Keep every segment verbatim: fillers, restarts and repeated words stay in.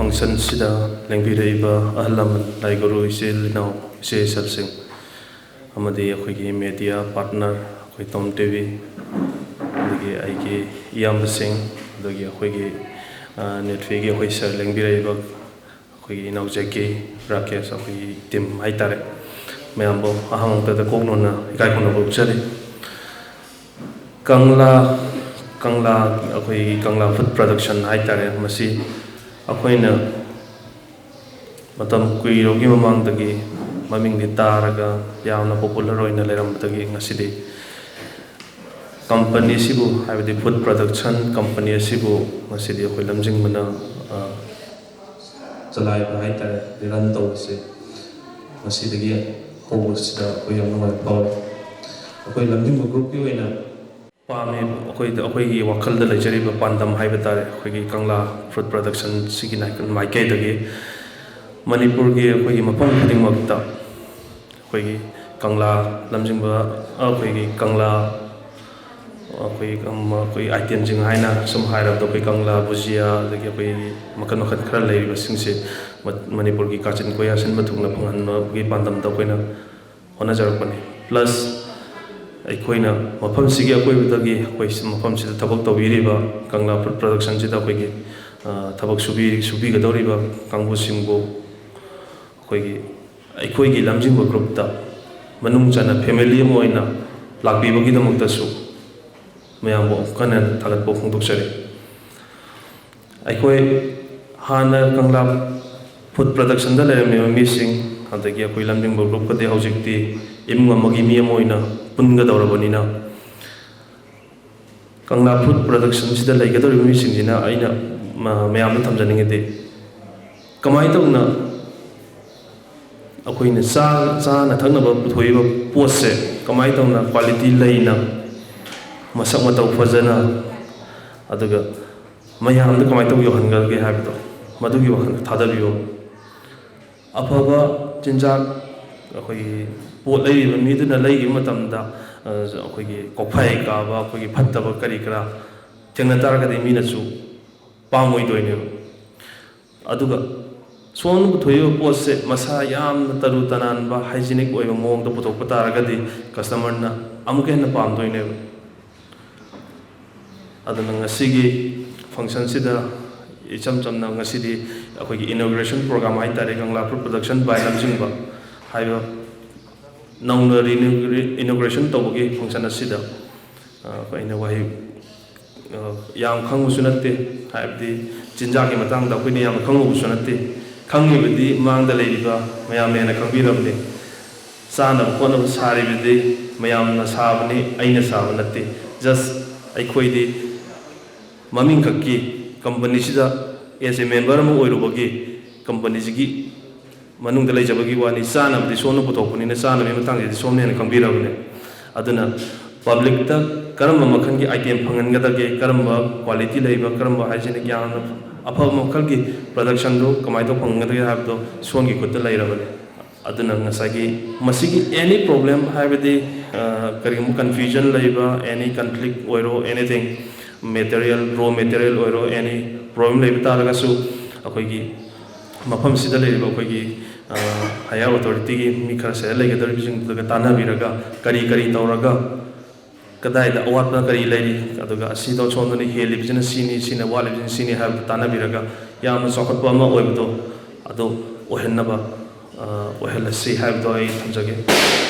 ꯐꯪꯁꯟꯁꯤꯗ ꯂꯦꯡꯕꯤꯔꯛꯏꯕ ꯑꯍꯜ ꯂꯃꯟ, ꯂꯥꯏ ꯒꯨꯔꯨ, ꯏꯆꯤꯜ ꯏꯅꯥꯎ, ꯏꯆꯦ ꯏꯆꯜꯁꯤꯡ, ꯑꯃꯗꯤ ꯑꯩꯈꯣꯏꯒꯤ ꯃꯦꯗꯤꯌꯥ ꯄꯥꯔꯠꯅꯔ, ꯑꯩꯈꯣꯏ ꯇꯣꯝ ꯇꯤꯚꯤ, ꯑꯗꯒꯤ ꯑꯩꯒꯤ ꯏꯌꯥꯝꯕꯁꯤꯡ, ꯑꯗꯒꯤ ꯑꯩꯈꯣꯏꯒꯤ, ꯑ, ꯅꯦꯠꯐꯤꯒꯤ ꯑꯩꯈꯣꯏ ꯁꯥꯔ ꯂꯦꯡꯕꯤꯔꯛꯏꯕ ꯑꯩꯈꯣꯏꯒꯤ ꯏꯅꯥꯎ ꯖꯦꯀꯤ, ꯔꯥꯀꯦꯁ, ꯑꯩꯈꯣꯏꯒꯤ ꯇꯤꯝ ꯍꯥꯏꯇꯥꯔꯦ, ꯃꯌꯥꯝꯕꯨ ꯑꯍꯥꯟꯕ ꯃꯛꯇꯗ ꯀꯣꯛ ꯅꯣꯟꯅ ꯏꯀꯥꯏ ꯈꯨꯝꯅꯕ ꯎꯠꯆꯔꯤ꯫ ꯀꯪꯂꯥ, ꯀꯪꯂꯥ, ꯑꯩꯈꯣꯏꯒꯤ ꯀꯪꯂꯥ ꯐꯨꯗ ꯄ꯭ꯔꯗꯛꯁꯟ ꯍꯥꯏꯇꯥꯔꯦ, ꯃꯁꯤ ꯑꯩꯈꯣꯏꯅ ꯃꯇꯝ ꯀꯨꯏꯔꯕꯒꯤ ꯃꯃꯥꯡꯗꯒꯤ ꯃꯃꯤꯡꯗꯤ ꯇꯥꯔꯒ ꯌꯥꯝꯅ ꯄꯣꯄꯨꯂꯔ ꯑꯣꯏꯅ ꯂꯩꯔꯝꯕꯗꯒꯤ ꯉꯁꯤꯗꯤ ꯀꯝꯄꯅꯤꯁꯤꯕꯨ, ꯍꯥꯏꯕꯗꯤ ꯐꯨꯗ ꯄ꯭ꯔꯗꯛꯁꯟ ꯀꯝꯄꯅꯤ ꯑꯁꯤꯕꯨ ꯉꯁꯤꯗꯤ ꯑꯩꯈꯣꯏ ꯂꯝꯖꯤꯡꯕꯅ, ꯑ, ꯆꯂꯥꯏꯕ ꯍꯥꯏꯇꯥꯔꯦ, ꯔꯟ ꯇꯧꯕꯁꯦ ꯉꯁꯤꯗꯒꯤ ꯍꯧꯕꯁꯤꯗ ꯑꯩꯈꯣꯏ ꯌꯥꯝ ꯅꯨꯡꯉꯥꯏꯕ ꯐꯥꯎꯔꯦ꯫ ꯑꯩꯈꯣꯏ ꯂꯝꯖꯤꯡꯕ ꯒ꯭ꯔꯨꯞꯀꯤ ꯑꯣꯏꯅ ꯄꯥꯝꯃꯤ, ꯑꯩꯈꯣꯏꯗ, ꯑꯩꯈꯣꯏꯒꯤ ꯋꯥꯈꯜꯗ ꯂꯩꯖꯔꯤꯕ ꯄꯥꯟꯗꯝ ꯍꯥꯏꯕ ꯇꯥꯔꯦ, ꯑꯩꯈꯣꯏꯒꯤ ꯀꯪꯂꯥ ꯐꯨꯗ ꯄ꯭ꯔꯗꯛꯁꯟꯁꯤꯒꯤ ꯅꯥꯏ-, ꯃꯥꯏꯀꯩꯗꯒꯤ ꯃꯅꯤꯄꯨꯔꯒꯤ ꯑꯩꯈꯣꯏꯒꯤ ꯃꯐꯝ ꯈꯨꯗꯤꯡꯃꯛꯇ ꯑꯩꯈꯣꯏꯒꯤ ꯀꯪꯂꯥ ꯂꯝꯖꯤꯡꯕ, ꯑꯩꯈꯣꯏꯒꯤ ꯀꯪꯂꯥ, ꯑꯩꯈꯣꯏ, ꯑꯩꯈꯣꯏ ꯑꯥꯏꯇꯦꯝꯁꯤꯡ ꯍꯥꯏꯅ ꯁꯨꯝ ꯍꯥꯏꯔꯕꯗ, ꯑꯩꯈꯣꯏ ꯀꯪꯂꯥ ꯕꯨꯖꯤꯌꯥ, ꯑꯗꯒꯤ ꯑꯩꯈꯣꯏꯒꯤ ꯃꯈꯜ ꯃꯈꯜ ꯈꯔ ꯂꯩꯔꯤꯕꯁꯤꯡꯁꯦ ꯃ-, ꯃꯅꯤꯄꯨꯔꯒꯤ ꯀꯥꯆꯤꯟ ꯀꯣꯏꯌꯥ ꯁꯤꯟꯕ ꯊꯨꯡꯅ ꯐꯪꯍꯟꯕꯒꯤ ꯄꯥꯟꯗꯝꯗ ꯑꯩꯈꯣꯏꯅ ꯍꯣꯠꯅꯖꯔꯛꯄꯅꯤ꯫ ꯄ꯭ꯂꯁ ꯑꯩꯈꯣꯏꯅ ꯃꯐꯝꯁꯤꯒꯤ ꯑꯀꯣꯏꯕꯗꯒꯤ, ꯑꯩꯈꯣꯏ ꯁꯤ-, ꯃꯐꯝꯁꯤꯗ ꯊꯕꯛ ꯇꯧꯕꯤꯔꯤꯕ ꯀꯪꯂꯥ ꯐꯨꯗ ꯄ꯭ꯔꯗꯛꯁꯟꯁꯤꯗ ꯑꯩꯈꯣꯏꯒꯤ, ꯑ, ꯊꯕꯛ ꯁꯨꯕꯤ-, ꯁꯨꯕꯤꯒꯗꯧꯔꯤꯕ ꯀꯥꯡꯕꯨꯁꯤꯡꯕꯨ ꯑꯩꯈꯣꯏꯒꯤ, ꯑꯩꯈꯣꯏꯒꯤ ꯂꯝꯖꯤꯡꯕ ꯒ꯭ꯔꯨꯞꯇ ꯃꯅꯨꯡ ꯆꯟꯅ ꯐꯦꯃꯤꯂꯤ ꯑꯃ ꯑꯣꯏꯅ ꯂꯥꯛꯄꯤꯕꯒꯤꯗꯃꯛꯇꯁꯨ ꯃꯌꯥꯝꯕꯨ ꯑꯃꯨꯛ ꯍꯟꯅ ꯊꯥꯒꯠꯄ ꯐꯣꯡꯗꯣꯛꯆꯔꯤ꯫ ꯑꯩꯈꯣꯏ ꯍꯥꯟꯅ ꯀꯪꯂꯥ ꯐꯨꯗ ꯄ꯭ꯔꯗꯛꯁꯟꯗ ꯂꯩꯔꯝꯃꯤꯕ ꯃꯤꯁꯤꯡ, ꯑꯗꯒꯤ ꯑꯩꯈꯣꯏ ꯂꯝꯖꯤꯡꯕ ꯒ꯭ꯔꯨꯞꯀꯗꯤ ꯍꯧꯖꯤꯛꯇꯤ ꯏꯃꯨꯡ ꯑꯃꯒꯤ ꯃꯤ ꯑꯃ ꯑꯣꯏꯅ ꯄꯨꯟꯒꯗꯧꯔꯕꯅꯤꯅ, ꯀꯪꯂꯥ ꯐꯨꯗ ꯄ꯭ꯔꯗꯛꯁꯟꯁꯤꯗ ꯂꯩꯒꯗꯧꯔꯤꯕ ꯃꯤꯁꯤꯡꯁꯤꯅ ꯑꯩꯅ ꯃ-, ꯃꯌꯥꯝꯗ ꯊꯝꯖꯅꯤꯡꯉꯤꯗꯤ, ꯀꯃꯥꯏꯅ ꯇꯧꯅ ꯑꯩꯈꯣꯏꯅ ꯆꯥ-, ꯆꯥꯅ ꯊꯛꯅꯕ ꯄꯨꯊꯣꯛꯏꯕ ꯄꯣꯠꯁꯦ ꯀꯃꯥꯏꯅ ꯇꯧꯅ ꯀ꯭ꯋꯥꯂꯤꯇꯤ ꯂꯩꯅ, ꯃꯁꯛ ꯃꯇꯧ ꯐꯖꯅ, ꯑꯗꯨꯒ ꯃꯌꯥꯝꯗ ꯀꯃꯥꯏꯅ ꯇꯧ ꯌꯧꯍꯟꯒꯗꯒꯦ ꯍꯥꯏꯕꯗꯣ, ꯃꯗꯨꯒꯤ ꯋꯥꯈꯜꯗ ꯊꯥꯗꯕꯤꯌꯨ꯫ ꯑꯐꯕ ꯆꯤꯟꯖꯥꯛ, ꯑꯩꯈꯣꯏꯒꯤ ꯄꯣꯠ ꯂꯩꯔꯤꯕ ꯃꯤꯗꯨꯅ ꯂꯩꯈꯤꯕ ꯃꯇꯝꯗ, ꯑ, ꯑꯩꯈꯣꯏꯒꯤ ꯀꯣꯛꯐꯥꯏ ꯀꯥꯕ, ꯑꯩꯈꯣꯏꯒꯤ ꯐꯠꯇꯕ ꯀꯔꯤ ꯀꯔꯥ ꯊꯦꯡꯅ ꯇꯥꯔꯒꯗꯤ ꯃꯤꯅꯁꯨ ꯄꯥꯝꯃꯣꯏꯗꯣꯏꯅꯦꯕ꯫ ꯑꯗꯨꯒ ꯁꯣꯝꯅ ꯄꯨꯊꯣꯛꯏꯕ ꯄꯣꯠꯁꯦ ꯃꯁꯥ ꯌꯥꯝꯅ ꯇꯔꯨ ꯇꯅꯥꯟꯕ, ꯍꯥꯏꯖꯤꯅꯤꯛ ꯑꯣꯏꯕ ꯃꯑꯣꯡꯗ ꯄꯨꯊꯣꯛꯄ ꯇꯥꯔꯒꯗꯤ ꯀꯁꯇꯃꯔꯅ ꯑꯃꯨꯛꯀ ꯍꯦꯟꯅ ꯄꯥꯝꯗꯣꯏꯅꯦꯕ꯫ ꯑꯗꯨꯅ ꯉꯁꯤꯒꯤ ꯐꯪꯁꯟꯁꯤꯗ ꯏꯆꯝ ꯆꯝꯅ ꯉꯁꯤꯗꯤ ꯑꯩꯈꯣꯏꯒꯤ ꯏꯅꯣꯒ꯭ꯔꯦꯁꯟ ꯄ꯭ꯔꯣꯒ꯭ꯔꯥꯝ ꯍꯥꯏ ꯇꯥꯔꯦ, ꯀꯪꯂꯥ ꯐ꯭ꯔꯨꯠ ꯄ꯭ꯔꯗꯛꯁꯟ ꯕꯥꯏ ꯂꯝꯖꯤꯡꯕ ꯍꯥꯏꯕ ꯅꯧꯅ ꯏꯅꯣꯒ꯭ꯔꯦꯁꯟ ꯇꯧꯕꯒꯤ ꯐꯪꯁꯟ ꯑꯁꯤꯗ ꯑꯩꯅ ꯋꯥꯍꯩ ꯌꯥꯝ ꯈꯪꯕꯁꯨ ꯅꯠꯇꯦ, ꯍꯥꯏꯕꯗꯤ ꯆꯤꯟꯖꯥꯛꯀꯤ ꯃꯇꯥꯡꯗ ꯑꯩꯈꯣꯏꯅ ꯌꯥꯝꯅ ꯈꯪꯉꯨꯕꯁꯨ ꯅꯠꯇꯦ꯫ ꯈꯪꯉꯤꯕꯗꯤ ꯃꯥꯡꯗ ꯂꯩꯔꯤꯕ ꯃꯌꯥꯝꯅ ꯍꯦꯟꯅ ꯈꯪꯕꯤꯔꯕꯅꯤ꯫ ꯆꯥꯅꯕ ꯈꯣꯠꯅꯕ ꯁꯥꯔꯤꯕꯗꯤ ꯃꯌꯥꯝꯅ ꯁꯥꯕꯅꯤ, ꯑꯩꯅ ꯁꯥꯕ ꯅꯠꯇꯦ꯫ ꯖꯁ ꯑꯩꯈꯣꯏꯗꯤ ꯃꯃꯤꯡꯈꯛꯀꯤ ꯀꯝꯄꯅꯤꯁꯤꯗ as a member ꯑꯃ ꯑꯣꯏꯔꯨꯕꯒꯤ ꯀꯝꯄꯅꯤꯁꯤꯒꯤ ꯃꯅꯨꯡꯗ ꯂꯩꯖꯕꯒꯤ ꯋꯥꯅꯤ꯫ ꯆꯥꯅꯕꯗꯤ ꯁꯣꯝꯅ ꯄꯨꯊꯣꯛꯄꯅꯤꯅ ꯆꯥꯅꯕꯒꯤ ꯃꯇꯥꯡꯁꯤꯗꯤ ꯁꯣꯝꯅ ꯍꯦꯟꯅ ꯈꯪꯕꯤꯔꯕꯅꯤ꯫ ꯑꯗꯨꯅ ꯄꯕ꯭ꯂꯤꯛꯇ ꯀꯔꯝꯕ ꯃꯈꯜꯒꯤ ꯑꯥꯏꯇꯦꯝ ꯐꯪꯍꯟꯒꯗꯒꯦ, ꯀꯔꯝꯕ ꯀ꯭ꯋꯥꯂꯤꯇꯤ ꯂꯩꯕ, ꯀꯔꯝꯕ ꯍꯥꯏꯖꯤꯅꯤꯛ ꯌꯥꯝꯅ ꯑꯐꯕ ꯃꯈꯜꯒꯤ ꯄ꯭ꯔꯗꯛꯁꯟꯗꯨ ꯀꯃꯥꯏꯅ ꯇꯧꯕ ꯐꯪꯍꯟꯒꯗꯒꯦ ꯍꯥꯏꯕꯗꯣ ꯁꯣꯝꯒꯤ ꯈꯨꯠꯇ ꯂꯩꯔꯕꯅꯤ꯫ ꯑꯗꯨꯅ ꯉꯁꯥꯏꯒꯤ ꯃꯁꯤꯒꯤ ꯑꯦꯅꯤ ꯄ꯭ꯔꯣꯕ꯭ꯂꯦꯝ ꯍꯥꯏꯕꯗꯤ ꯀꯔꯤꯒꯨꯝꯕ ꯀꯟꯐ꯭ꯌꯨꯖꯟ ꯂꯩꯕ, ꯑꯦꯅꯤ ꯀꯟꯐ꯭ꯂꯤꯛ ꯑꯣꯏꯔꯣ, ꯑꯦꯅꯤꯊꯤꯡ, ꯃꯦꯇꯔꯤꯌꯦꯜ, ꯔꯣ ꯃꯦꯇꯔꯤꯌꯦꯜ ꯑꯣꯏꯔꯣ, ꯑꯦꯅꯤ ꯄ꯭ꯔꯣꯕ꯭ꯂꯦꯝ ꯂꯩꯕ ꯇꯥꯔꯒꯁꯨ ꯑꯩꯈꯣꯏꯒꯤ ꯃꯐꯝꯁꯤꯗ ꯂꯩꯔꯤꯕ ꯑꯩꯈꯣꯏꯒꯤ ꯍꯥꯏꯌꯔ ꯑꯣꯊꯣꯔꯤꯇꯤꯒꯤ ꯃꯤ ꯈꯔ ꯁꯤꯗ ꯂꯩꯒꯗꯧꯔꯤꯕꯁꯤꯡꯗꯨꯒ ꯇꯥꯟꯅꯕꯤꯔꯒ ꯀꯔꯤ ꯀꯔꯤ ꯇꯧꯔꯒ ꯀꯗꯥꯏꯗ ꯑꯋꯥꯠꯄ ꯀꯔꯤ ꯂꯩꯔꯤ, ꯑꯗꯨꯒ ꯑꯁꯤꯗ ꯁꯣꯝꯗꯅ ꯍꯦꯜꯂꯤꯕꯁꯤꯅ ꯁꯤꯅꯤ, ꯁꯤꯅ ꯋꯥꯠꯂꯤꯕꯁꯤꯅ ꯁꯤꯅꯤ ꯍꯥꯏꯕꯗꯨ ꯇꯥꯟꯅꯕꯤꯔꯒ ꯌꯥꯝꯅ ꯆꯥꯎꯈꯠꯄ ꯑꯃ ꯑꯣꯏꯕꯗꯣ ꯑꯗꯨ ꯑꯣꯏꯍꯟꯅꯕ ꯑꯣꯏꯍꯜꯂꯁꯤ ꯍꯥꯏꯕꯗꯣ ꯑꯩ ꯊꯝꯖꯒꯦ꯫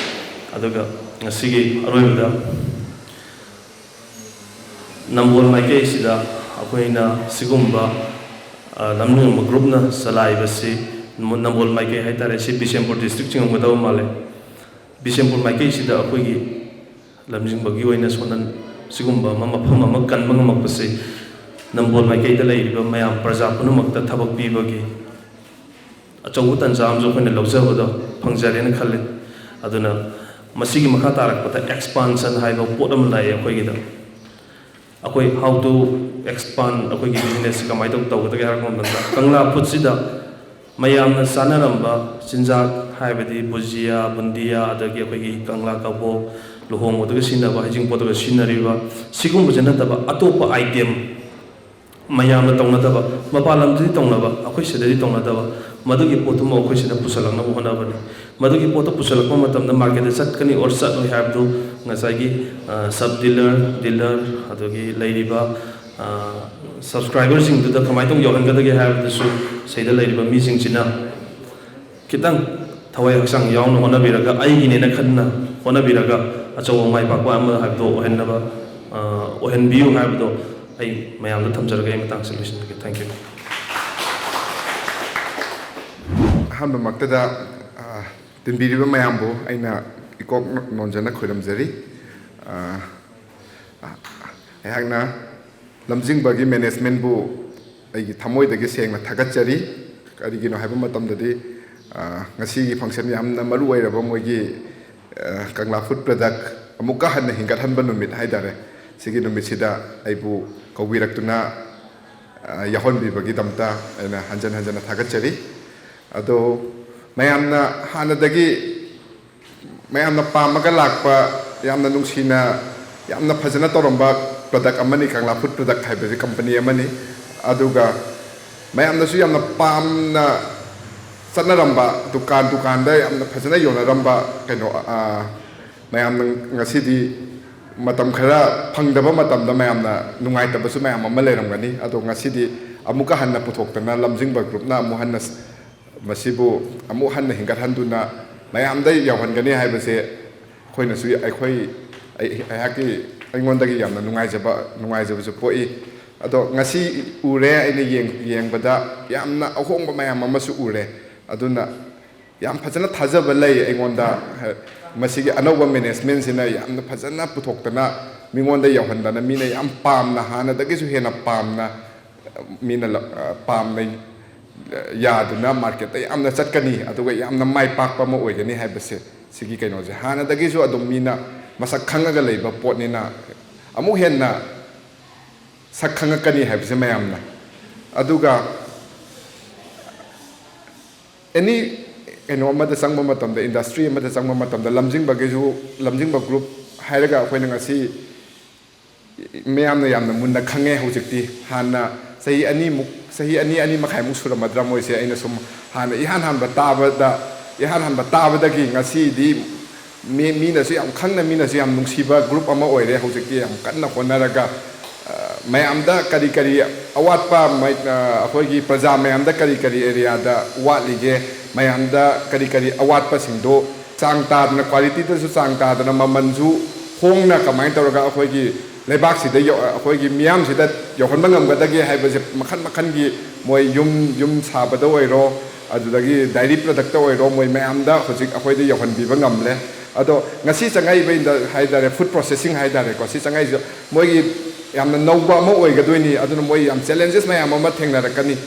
ꯑꯗꯨꯒ ꯉꯁꯤꯒꯤ ꯑꯔꯣꯏꯕꯗ ꯅꯝꯕꯣꯜ ꯃꯥꯏꯀꯩꯁꯤꯗ ꯑꯩꯈꯣꯏꯅ ꯁꯤꯒꯨꯝꯕ ꯂꯝꯂꯣꯡꯕ ꯒ꯭ꯔꯨꯞꯅ ꯆꯂꯥꯏꯕꯁꯤ, ꯅꯝꯕꯣꯜ ꯃꯥꯏꯀꯩ ꯍꯥꯏꯇꯥꯔꯦ, ꯁꯤ ꯕꯤꯁꯦꯝꯄꯨꯔ ꯗꯤꯁꯇ꯭ꯔꯤꯛ ꯆꯤꯡꯉꯝꯒꯗꯕ ꯃꯥꯜꯂꯦ꯫ ꯕꯤꯁꯦꯝꯄꯨꯔ ꯃꯥꯏꯀꯩꯁꯤꯗ ꯑꯩꯈꯣꯏꯒꯤ ꯂꯝꯖꯤꯡꯕꯒꯤ ꯑꯣꯏꯅ ꯁꯣꯝꯗ ꯁꯤꯒꯨꯝꯕ ꯑꯃ, ꯃꯐꯝ ꯑꯃ ꯀꯟꯕ ꯉꯝꯃꯛꯄꯁꯤ ꯅꯝꯕꯣꯜ ꯃꯥꯏꯀꯩꯗ ꯂꯩꯔꯤꯕ ꯃꯌꯥꯝ ꯄ꯭ꯔꯖꯥ ꯄꯨꯝꯅꯃꯛꯇ ꯊꯕꯛ ꯄꯤꯕꯒꯤ ꯑꯆꯧꯕ ꯇꯥꯟꯖꯥ ꯑꯃꯁꯨ ꯑꯩꯈꯣꯏꯅ ꯂꯧꯖꯕꯗꯣ ꯐꯪꯖꯔꯦꯅ ꯈꯜꯂꯤ꯫ ꯑꯗꯨꯅ ꯃꯁꯤꯒꯤ ꯃꯈꯥ ꯇꯥꯔꯛꯄꯗ ꯑꯦꯛꯁꯄꯥꯟꯁꯟ ꯍꯥꯏꯕ ꯄꯣꯠ ꯑꯃ ꯂꯥꯛꯑꯦ ꯑꯩꯈꯣꯏꯒꯤꯗ꯫ ꯑꯩꯈꯣꯏ how to expand ꯑꯩꯈꯣꯏꯒꯤ ꯕꯤꯖꯤꯅꯦꯁꯁꯤ ꯀꯃꯥꯏꯅ ꯇꯧ ꯇꯧꯒꯗꯒꯦ ꯍꯥꯏꯔꯛꯄ ꯃꯇꯝꯗ, ꯀꯪꯂꯥ ꯐꯨꯗꯁꯤꯗ ꯃꯌꯥꯝꯅ ꯆꯥꯅꯔꯝꯕ ꯆꯤꯟꯖꯥꯛ, ꯍꯥꯏꯕꯗꯤ ꯕꯨꯖꯤꯌꯥ, ꯕꯨꯟꯗꯤꯌꯥ, ꯑꯗꯒꯤ ꯑꯩꯈꯣꯏꯒꯤ ꯀꯪꯂꯥ ꯀꯕꯣꯛ, ꯂꯨꯍꯣꯡꯕꯗꯒ ꯁꯤꯖꯤꯟꯅꯕ, ꯍꯩꯖꯤꯡꯄꯣꯠꯇꯒ ꯁꯤꯖꯤꯟꯅꯔꯤꯕ, ꯁꯤꯒꯨꯝꯕꯁꯦ ꯅꯠꯇꯕ ꯑꯇꯣꯞꯄ ꯑꯥꯏꯇꯦꯝ ꯃꯌꯥꯝꯅ ꯇꯧꯅꯗꯕ, ꯃꯄꯥꯟ ꯂꯝꯗꯗꯤ ꯇꯧꯅꯕ, ꯑꯩꯈꯣꯏ ꯁꯤꯗꯗꯤ ꯇꯧꯅꯗꯕ, ꯃꯗꯨꯒꯤ ꯄꯣꯠꯇꯨꯃ ꯑꯩꯈꯣꯏ ꯁꯤꯗ ꯄꯨꯁꯜꯂꯛꯅꯕ ꯍꯣꯠꯅꯕꯅꯤ꯫ ꯃꯗꯨꯒꯤ ꯄꯣꯠꯇꯨ ꯄꯨꯁꯜꯂꯛꯄ ꯃꯇꯝꯗ ꯃꯥꯔꯀꯦꯠꯇ ꯆꯠꯀꯅꯤ ꯑꯣꯔ ꯆꯠꯂꯣꯏ ꯍꯥꯏꯕꯗꯨ ꯉꯁꯥꯏꯒꯤ ꯁꯕ ꯗꯤꯂꯔ, ꯗꯤꯂꯔ, ꯑꯗꯨꯗꯒꯤ ꯂꯩꯔꯤꯕ ꯁꯕꯁꯀ꯭ꯔꯥꯏꯕꯔꯁꯤꯡꯗꯨꯗ ꯀꯃꯥꯏꯅ ꯇꯧꯅ ꯌꯧꯍꯟꯒꯗꯒꯦ ꯍꯥꯏꯕꯗꯨꯁꯨ ꯁꯤꯗ ꯂꯩꯔꯤꯕ ꯃꯤꯁꯤꯡꯁꯤꯅ ꯈꯤꯇꯪ ꯊꯋꯥꯏ ꯍꯛꯆꯥꯡ ꯌꯥꯎꯅ ꯍꯣꯠꯅꯕꯤꯔꯒ, ꯑꯩꯒꯤꯅꯦꯅ ꯈꯟꯅ ꯍꯣꯠꯅꯕꯤꯔꯒ, ꯑꯆꯧꯕ ꯃꯥꯏ ꯄꯥꯛꯄ ꯑꯃ ꯍꯥꯏꯕꯗꯣ ꯑꯣꯏꯍꯟꯅꯕ, ꯑ, ꯑꯣꯏꯍꯟꯕꯤꯌꯨ ꯍꯥꯏꯕꯗꯣ ꯑꯩ ꯃꯌꯥꯝꯗ ꯊꯝꯖꯔꯒ ꯑꯩ ꯃꯇꯥꯡꯁꯤ ꯂꯣꯏꯁꯤꯟꯖꯒꯦ꯫ Thank you꯫ ꯑꯍꯥꯟꯕꯃꯛꯇꯗ, ꯑ, ꯇꯤꯟꯕꯤꯔꯤꯕ ꯃꯌꯥꯝꯕꯨ ꯑꯩꯅ ꯏꯀꯣꯛ ꯅꯣꯟꯖꯅ ꯈꯣꯏꯔꯝꯖꯔꯤ꯫ ꯑ, ꯑꯩꯍꯥꯛꯅ ꯂꯝꯖꯤꯡꯕꯒꯤ ꯃꯦꯅꯦꯖꯃꯦꯟꯕꯨ ꯑꯩꯒꯤ ꯊꯃꯣꯏꯗꯒꯤ ꯁꯦꯡꯅ ꯊꯥꯒꯠꯆꯔꯤ꯫ ꯀꯔꯤꯒꯤꯅꯣ ꯍꯥꯏꯕ ꯃꯇꯝꯗꯗꯤ, ꯑ, ꯉꯁꯤꯒꯤ ꯐꯪꯁꯟ ꯌꯥꯝꯅ ꯃꯔꯨ ꯑꯣꯏꯔꯕ ꯃꯣꯏꯒꯤ, ꯑ, ꯀꯪꯂꯥ ꯐꯨꯗ ꯄ꯭ꯔꯗꯛ ꯑꯃꯨꯛꯀ ꯍꯟꯅ ꯍꯤꯡꯒꯠꯍꯟꯕ ꯅꯨꯃꯤꯠ ꯍꯥꯏꯇꯥꯔꯦ, ꯁꯤꯒꯤ ꯅꯨꯃꯤꯠꯁꯤꯗ ꯑꯩꯕꯨ ꯀꯧꯕꯤꯔꯛꯇꯨꯅ, ꯑ, ꯌꯥꯎꯍꯟꯕꯤꯕꯒꯤꯗꯃꯛꯇ ꯑꯩꯅ ꯍꯟꯖꯟ ꯍꯟꯖꯟꯅ ꯊꯥꯒꯠꯆꯔꯤ꯫ ꯑꯗꯣ ꯃꯌꯥꯝꯅ ꯍꯥꯟꯅꯗꯒꯤ ꯃꯌꯥꯝꯅ ꯄꯥꯝꯃꯒ ꯂꯥꯛꯄ, ꯌꯥꯝꯅ ꯅꯨꯡꯁꯤꯅ, ꯌꯥꯝꯅ ꯐꯖꯅ ꯇꯧꯔꯝꯕ ꯄ꯭ꯔꯗꯛ ꯑꯃꯅꯤ, ꯀꯪꯂꯥ ꯐꯨꯗ ꯄ꯭ꯔꯗꯛ ꯍꯥꯏꯕꯁꯤ ꯀꯝꯄꯅꯤ ꯑꯃꯅꯤ꯫ ꯑꯗꯨꯒ ꯃꯌꯥꯝꯅꯁꯨ ꯌꯥꯝꯅ ꯄꯥꯝꯅ ꯆꯠꯅꯔꯝꯕ, ꯗꯨꯀꯥꯟ ꯗꯨꯀꯥꯟꯗ ꯌꯥꯝꯅ ꯐꯖꯅ ꯌꯣꯟꯅꯔꯝꯕ ꯀꯩꯅꯣ, ꯑ, ꯃꯌꯥꯝꯅ ꯉꯁꯤꯗꯤ ꯃꯇꯝ ꯈꯔ ꯐꯪꯗꯕ ꯃꯇꯝꯗ ꯃꯌꯥꯝꯅ ꯅꯨꯡꯉꯥꯏꯇꯕꯁꯨ ꯃꯌꯥꯝ ꯑꯃ ꯂꯩꯔꯝꯒꯅꯤ꯫ ꯑꯗꯣ ꯉꯁꯤꯗꯤ ꯑꯃꯨꯛꯀ ꯍꯟꯅ ꯄꯨꯊꯣꯛꯇꯅ ꯂꯝꯖꯤꯡꯕ ꯒ꯭ꯔꯨꯞꯅ ꯑꯃꯨꯛ ꯍꯟꯅ ꯃꯁꯤꯕꯨ ꯑꯃꯨꯛ ꯍꯟꯅ ꯍꯤꯡꯒꯠꯍꯟꯗꯨꯅ ꯃꯌꯥꯝꯗ ꯌꯧꯍꯟꯒꯅꯤ ꯍꯥꯏꯕꯁꯦ ꯑꯩꯈꯣꯏꯅꯁꯨ, ꯑꯩꯈꯣꯏ, ꯑꯩ-, ꯑꯩꯍꯥꯛꯀꯤ, ꯑꯩꯉꯣꯟꯗꯒꯤ ꯌꯥꯝꯅ ꯅꯨꯡꯉꯥꯏꯖꯕ, ꯅꯨꯡꯉꯥꯏꯖꯕꯁꯨ ꯄꯣꯛꯏ꯫ ꯑꯗꯣ ꯉꯁꯤ ꯎꯔꯦ, ꯑꯩꯅ ꯌꯦꯡ-, ꯌꯦꯡꯕꯗ ꯌꯥꯝꯅ ꯑꯍꯣꯡꯕ ꯃꯌꯥꯝ ꯑꯃꯁꯨ ꯎꯔꯦ꯫ ꯑꯗꯨꯅ ꯌꯥꯝ ꯐꯖꯅ ꯊꯥꯖꯕ ꯂꯩ ꯑꯩꯉꯣꯟꯗ꯫ ꯃꯁꯤꯒꯤ ꯑꯅꯧꯕ ꯃꯦꯅꯦꯖꯃꯦꯟꯁꯤꯅ ꯌꯥꯝꯅ ꯐꯖꯅ ꯄꯨꯊꯣꯛꯇꯅ, ꯃꯤꯉꯣꯟꯗ ꯌꯧꯍꯟꯗꯅ, ꯃꯤꯅ ꯌꯥꯝ ꯄꯥꯝꯅ, ꯍꯥꯟꯅꯗꯒꯤꯁꯨ ꯍꯦꯟꯅ ꯄꯥꯝꯅ, ꯃꯤꯅ ꯂ-, ꯑ, ꯄꯥꯝꯅ ꯌꯥꯗꯨꯅ ꯃꯥꯔꯀꯦꯠꯇ ꯌꯥꯝꯅ ꯆꯠꯀꯅꯤ, ꯑꯗꯨꯒ ꯌꯥꯝꯅ ꯃꯥꯏ ꯄꯥꯛꯄ ꯑꯃ ꯑꯣꯏꯒꯅꯤ ꯍꯥꯏꯕꯁꯦ, ꯁꯤꯒꯤ ꯀꯩꯅꯣꯁꯦ ꯍꯥꯟꯅꯗꯒꯤꯁꯨ ꯑꯗꯨꯝ ꯃꯤꯅ ꯃꯁꯛ ꯈꯪꯉꯒ ꯂꯩꯕ ꯄꯣꯠꯅꯤꯅ, ꯑꯃꯨꯛ ꯍꯦꯟꯅ ꯁꯛ ꯈꯪꯉꯛꯀꯅꯤ ꯍꯥꯏꯕꯁꯦ ꯃꯌꯥꯝꯅ꯫ ꯑꯗꯨꯒ ꯑꯦꯅꯤ ꯀꯩꯅꯣ ꯑꯃꯗ ꯆꯪꯕ ꯃꯇꯝꯗ, ꯏꯟꯗꯁꯇ꯭ꯔꯤ ꯑꯃꯗ ꯆꯪꯕ ꯃꯇꯝꯗ, ꯂꯝꯖꯤꯡꯕꯒꯤꯁꯨ, ꯂꯝꯖꯤꯡꯕ ꯒ꯭ꯔꯨꯞ ꯍꯥꯏꯔꯒ ꯑꯩꯈꯣꯏꯅ ꯉꯁꯤ ꯃꯌꯥꯝꯅ ꯌꯥꯝꯅ ꯃꯨꯟꯅ ꯈꯪꯉꯦ ꯍꯧꯖꯤꯛꯇꯤ꯫ ꯍꯥꯟꯅ ꯆꯍꯤ ꯑꯅꯤꯃꯨꯛ, ꯆꯍꯤ ꯑꯅꯤ, ꯑꯅꯤ ꯃꯈꯥꯏꯃꯨꯛ ꯁꯨꯔꯝꯃꯗ꯭ꯔꯥ ꯃꯣꯏꯁꯦ꯫ ꯑꯩꯅ ꯁꯨꯝ ꯍꯥꯟꯅ ꯏꯍꯥꯟ ꯍꯥꯟꯕ ꯇꯥꯕꯗ, ꯏꯍꯥꯟ ꯍꯥꯟꯕ ꯇꯥꯕꯗꯒꯤ ꯉꯁꯤꯗꯤ ꯃꯤ, ꯃꯤꯅꯁꯨ ꯌꯥꯝ ꯈꯪꯅ, ꯃꯤꯅꯁꯨ ꯌꯥꯝ ꯅꯨꯡꯁꯤꯕ group ꯑꯃ ꯑꯣꯏꯔꯦ꯫ ꯍꯧꯖꯤꯛꯇꯤ ꯌꯥꯝ ꯀꯟꯅ ꯍꯣꯠꯅꯔꯒ, ꯑ, ꯃꯌꯥꯝꯗ ꯀꯔꯤ ꯀꯔꯤ ꯑꯋꯥꯠꯄ, ꯃꯩ-, ꯑ, ꯑꯩꯈꯣꯏꯒꯤ ꯄ꯭ꯔꯖꯥ ꯃꯌꯥꯝꯗ ꯀꯔꯤ ꯀꯔꯤ areaꯗ ꯋꯥꯠꯂꯤꯒꯦ, ꯃꯌꯥꯝꯗ ꯀꯔꯤ ꯀꯔꯤ ꯑꯋꯥꯠꯄꯁꯤꯡꯗꯣ ꯆꯥꯡ ꯇꯥꯗꯅ, qualityꯗꯁꯨ ꯆꯥꯡ ꯇꯥꯗꯅ, ꯃꯃꯜꯁꯨ ꯍꯣꯡꯅ ꯀꯃꯥꯏꯅ ꯇꯧꯔꯒ ꯑꯩꯈꯣꯏꯒꯤ ꯂꯩꯕꯥꯛꯁꯤꯗ ꯌꯧ-, ꯑꯩꯈꯣꯏꯒꯤ ꯃꯤꯌꯥꯝꯁꯤꯗ ꯌꯧꯍꯟꯕ ꯉꯝꯒꯗꯒꯦ ꯍꯥꯏꯕꯁꯦ ꯃꯈꯟ ꯃꯈꯟꯒꯤ ꯃꯣꯏ ꯌꯨꯝ, ꯌꯨꯝ ꯁꯥꯕꯗ ꯑꯣꯏꯔꯣ, ꯑꯗꯨꯗꯒꯤ dairy productꯇ ꯑꯣꯏꯔꯣ, ꯃꯣꯏ ꯃꯌꯥꯝꯗ ꯍꯧꯖꯤꯛ ꯑꯩꯈꯣꯏꯗ ꯌꯧꯍꯟꯕꯤꯕ ꯉꯝꯂꯦ꯫ ꯑꯗꯣ ꯉꯁꯤ ꯆꯪꯉꯛꯏꯕ ꯏꯟꯗ-, ꯍꯥꯏ ꯇꯥꯔꯦ, food processing ꯍꯥꯏ ꯇꯥꯔꯦꯀꯣ, ꯁꯤ ꯆꯪꯉꯛꯏꯁꯦ ꯃꯣꯏꯒꯤ ꯌꯥꯝꯅ ꯅꯧꯕ ꯑꯃ ꯑꯣꯏꯒꯗꯣꯏꯅꯤ꯫ ꯑꯗꯨꯅ ꯃꯣꯏ ꯌꯥꯝ challenges ꯃꯌꯥꯝ ꯑꯃ ꯊꯦꯡꯅꯔꯛꯀꯅꯤ꯫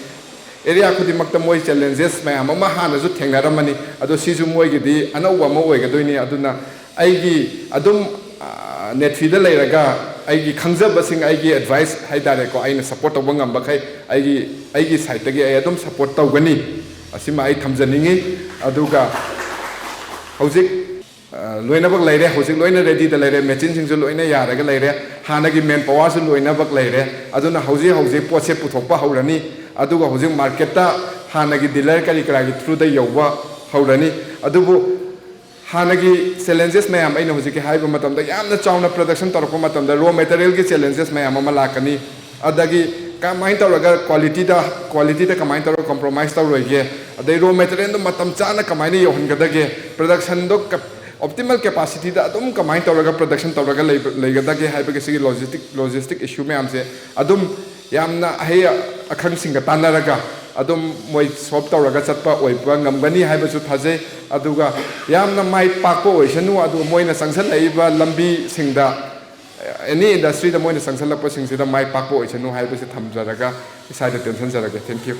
Area ꯈꯨꯗꯤꯡꯃꯛꯇ ꯃꯣꯏ challenges ꯃꯌꯥꯝ ꯑꯃ ꯍꯥꯟꯅꯁꯨ ꯊꯦꯡꯅꯔꯝꯃꯅꯤ, ꯑꯗꯣ ꯁꯤꯁꯨ ꯃꯣꯏꯒꯤꯗꯤ ꯑꯅꯧꯕ ꯑꯃ ꯑꯣꯏꯒꯗꯣꯏꯅꯤ꯫ ꯑꯗꯨꯅ ꯑꯩꯒꯤ ꯑꯗꯨꯝ, ꯑ, ꯅꯦꯠꯐꯤꯗ ꯂꯩꯔꯒ ꯑꯩꯒꯤ ꯈꯪꯖꯕꯁꯤꯡ, ꯑꯩꯒꯤ advice ꯍꯥꯏ ꯇꯥꯔꯦꯀꯣ, ꯑꯩꯅ support ꯇꯧꯕ ꯉꯝꯕꯈꯩ ꯑꯩꯒꯤ, ꯑꯩꯒꯤ sideꯇꯒꯤ ꯑꯩ ꯑꯗꯨꯝ support ꯇꯧꯒꯅꯤ꯫ ꯑꯁꯤꯃ ꯑꯩ ꯊꯝꯖꯅꯤꯡꯉꯤ꯫ ꯑꯗꯨꯒ ꯍꯧꯖꯤꯛ ꯑ, ꯂꯣꯏꯅꯃꯛ ꯂꯩꯔꯦ꯫ ꯍꯧꯖꯤꯛ ꯂꯣꯏꯅ readyꯗ ꯂꯩꯔꯦ꯫ Machineꯁꯤꯡꯁꯨ ꯂꯣꯏꯅ ꯌꯥꯔꯒ ꯂꯩꯔꯦ꯫ ꯍꯥꯟꯅꯒꯤ manpowerꯁꯨ ꯂꯣꯏꯅꯃꯛ ꯂꯩꯔꯦ꯫ ꯑꯗꯨꯅ ꯍꯧꯖꯤꯛ ꯍꯧꯖꯤꯛ ꯄꯣꯠꯁꯦ ꯄꯨꯊꯣꯛꯄ ꯍꯧꯔꯅꯤ꯫ ꯑꯗꯨꯒ ꯍꯧꯖꯤꯛ marketꯇ ꯍꯥꯟꯅꯒꯤ dealer ꯀꯔꯤ ꯀꯔꯥꯒꯤ throughꯗ ꯌꯧꯕ ꯍꯧꯔꯅꯤ꯫ ꯑꯗꯨꯕꯨ ꯍꯥꯟꯅꯒꯤ challenges ꯃꯌꯥꯝ ꯑꯩꯅ ꯍꯧꯖꯤꯛꯀꯤ ꯍꯥꯏꯕ ꯃꯇꯝꯗ, ꯌꯥꯝꯅ ꯆꯥꯎꯅ production ꯇꯧꯔꯛꯄ ꯃꯇꯝꯗ raw materialꯒꯤ challenges ꯃꯌꯥꯝ ꯑꯃ ꯂꯥꯛꯀꯅꯤ꯫ ꯑꯗꯒꯤ ꯀꯃꯥꯏꯅ ꯇꯧꯔꯒ qualityꯗ, qualityꯗ ꯀꯃꯥꯏꯅ ꯇꯧꯔꯒ compromise ꯇꯧꯔꯣꯏꯒꯦ, ꯑꯗꯩ raw materialꯗꯣ ꯃꯇꯝ ꯆꯥꯅ ꯀꯃꯥꯏꯅ ꯌꯧꯍꯟꯒꯗꯒꯦ, productionꯗꯣ ꯀ-, optimal capacityꯗ ꯑꯗꯨꯝ ꯀꯃꯥꯏꯅ ꯇꯧꯔꯒ production ꯇꯧꯔꯒ ꯂꯩꯕ, ꯂꯩꯒꯗꯒꯦ ꯍꯥꯏꯕꯒꯤ ꯁꯤꯒꯤ logistic, logistic issue ꯃꯌꯥꯝꯁꯦ ꯑꯗꯨꯝ ꯌꯥꯝꯅ ꯑꯍꯩ ꯑꯈꯪꯁꯤꯡꯒ ꯇꯥꯟꯅꯔꯒ ꯑꯗꯨꯝ ꯃꯣꯏ solve ꯇꯧꯔꯒ ꯆꯠꯄ ꯑꯣꯏꯕ ꯉꯝꯒꯅꯤ ꯍꯥꯏꯕꯁꯨ ꯊꯥꯖꯩ꯫ ꯑꯗꯨꯒ ꯌꯥꯝꯅ ꯃꯥꯏ ꯄꯥꯛꯄ ꯑꯣꯏꯁꯅꯨ, ꯑꯗꯨꯒ ꯃꯣꯏꯅ ꯆꯪꯁꯤꯜꯂꯛꯏꯕ ꯂꯝꯕꯤꯁꯤꯡꯗ, any industryꯗ ꯃꯣꯏꯅ ꯆꯪꯁꯤꯜꯂꯛꯄꯁꯤꯡꯁꯤꯗ ꯃꯥꯏ ꯄꯥꯛꯄ ꯑꯣꯏꯁꯅꯨ ꯍꯥꯏꯕꯁꯤ ꯊꯝꯖꯔꯒ ꯏꯁꯥꯗ ꯇꯦꯟꯁꯤꯟꯖꯔꯒꯦ꯫ Thank you꯫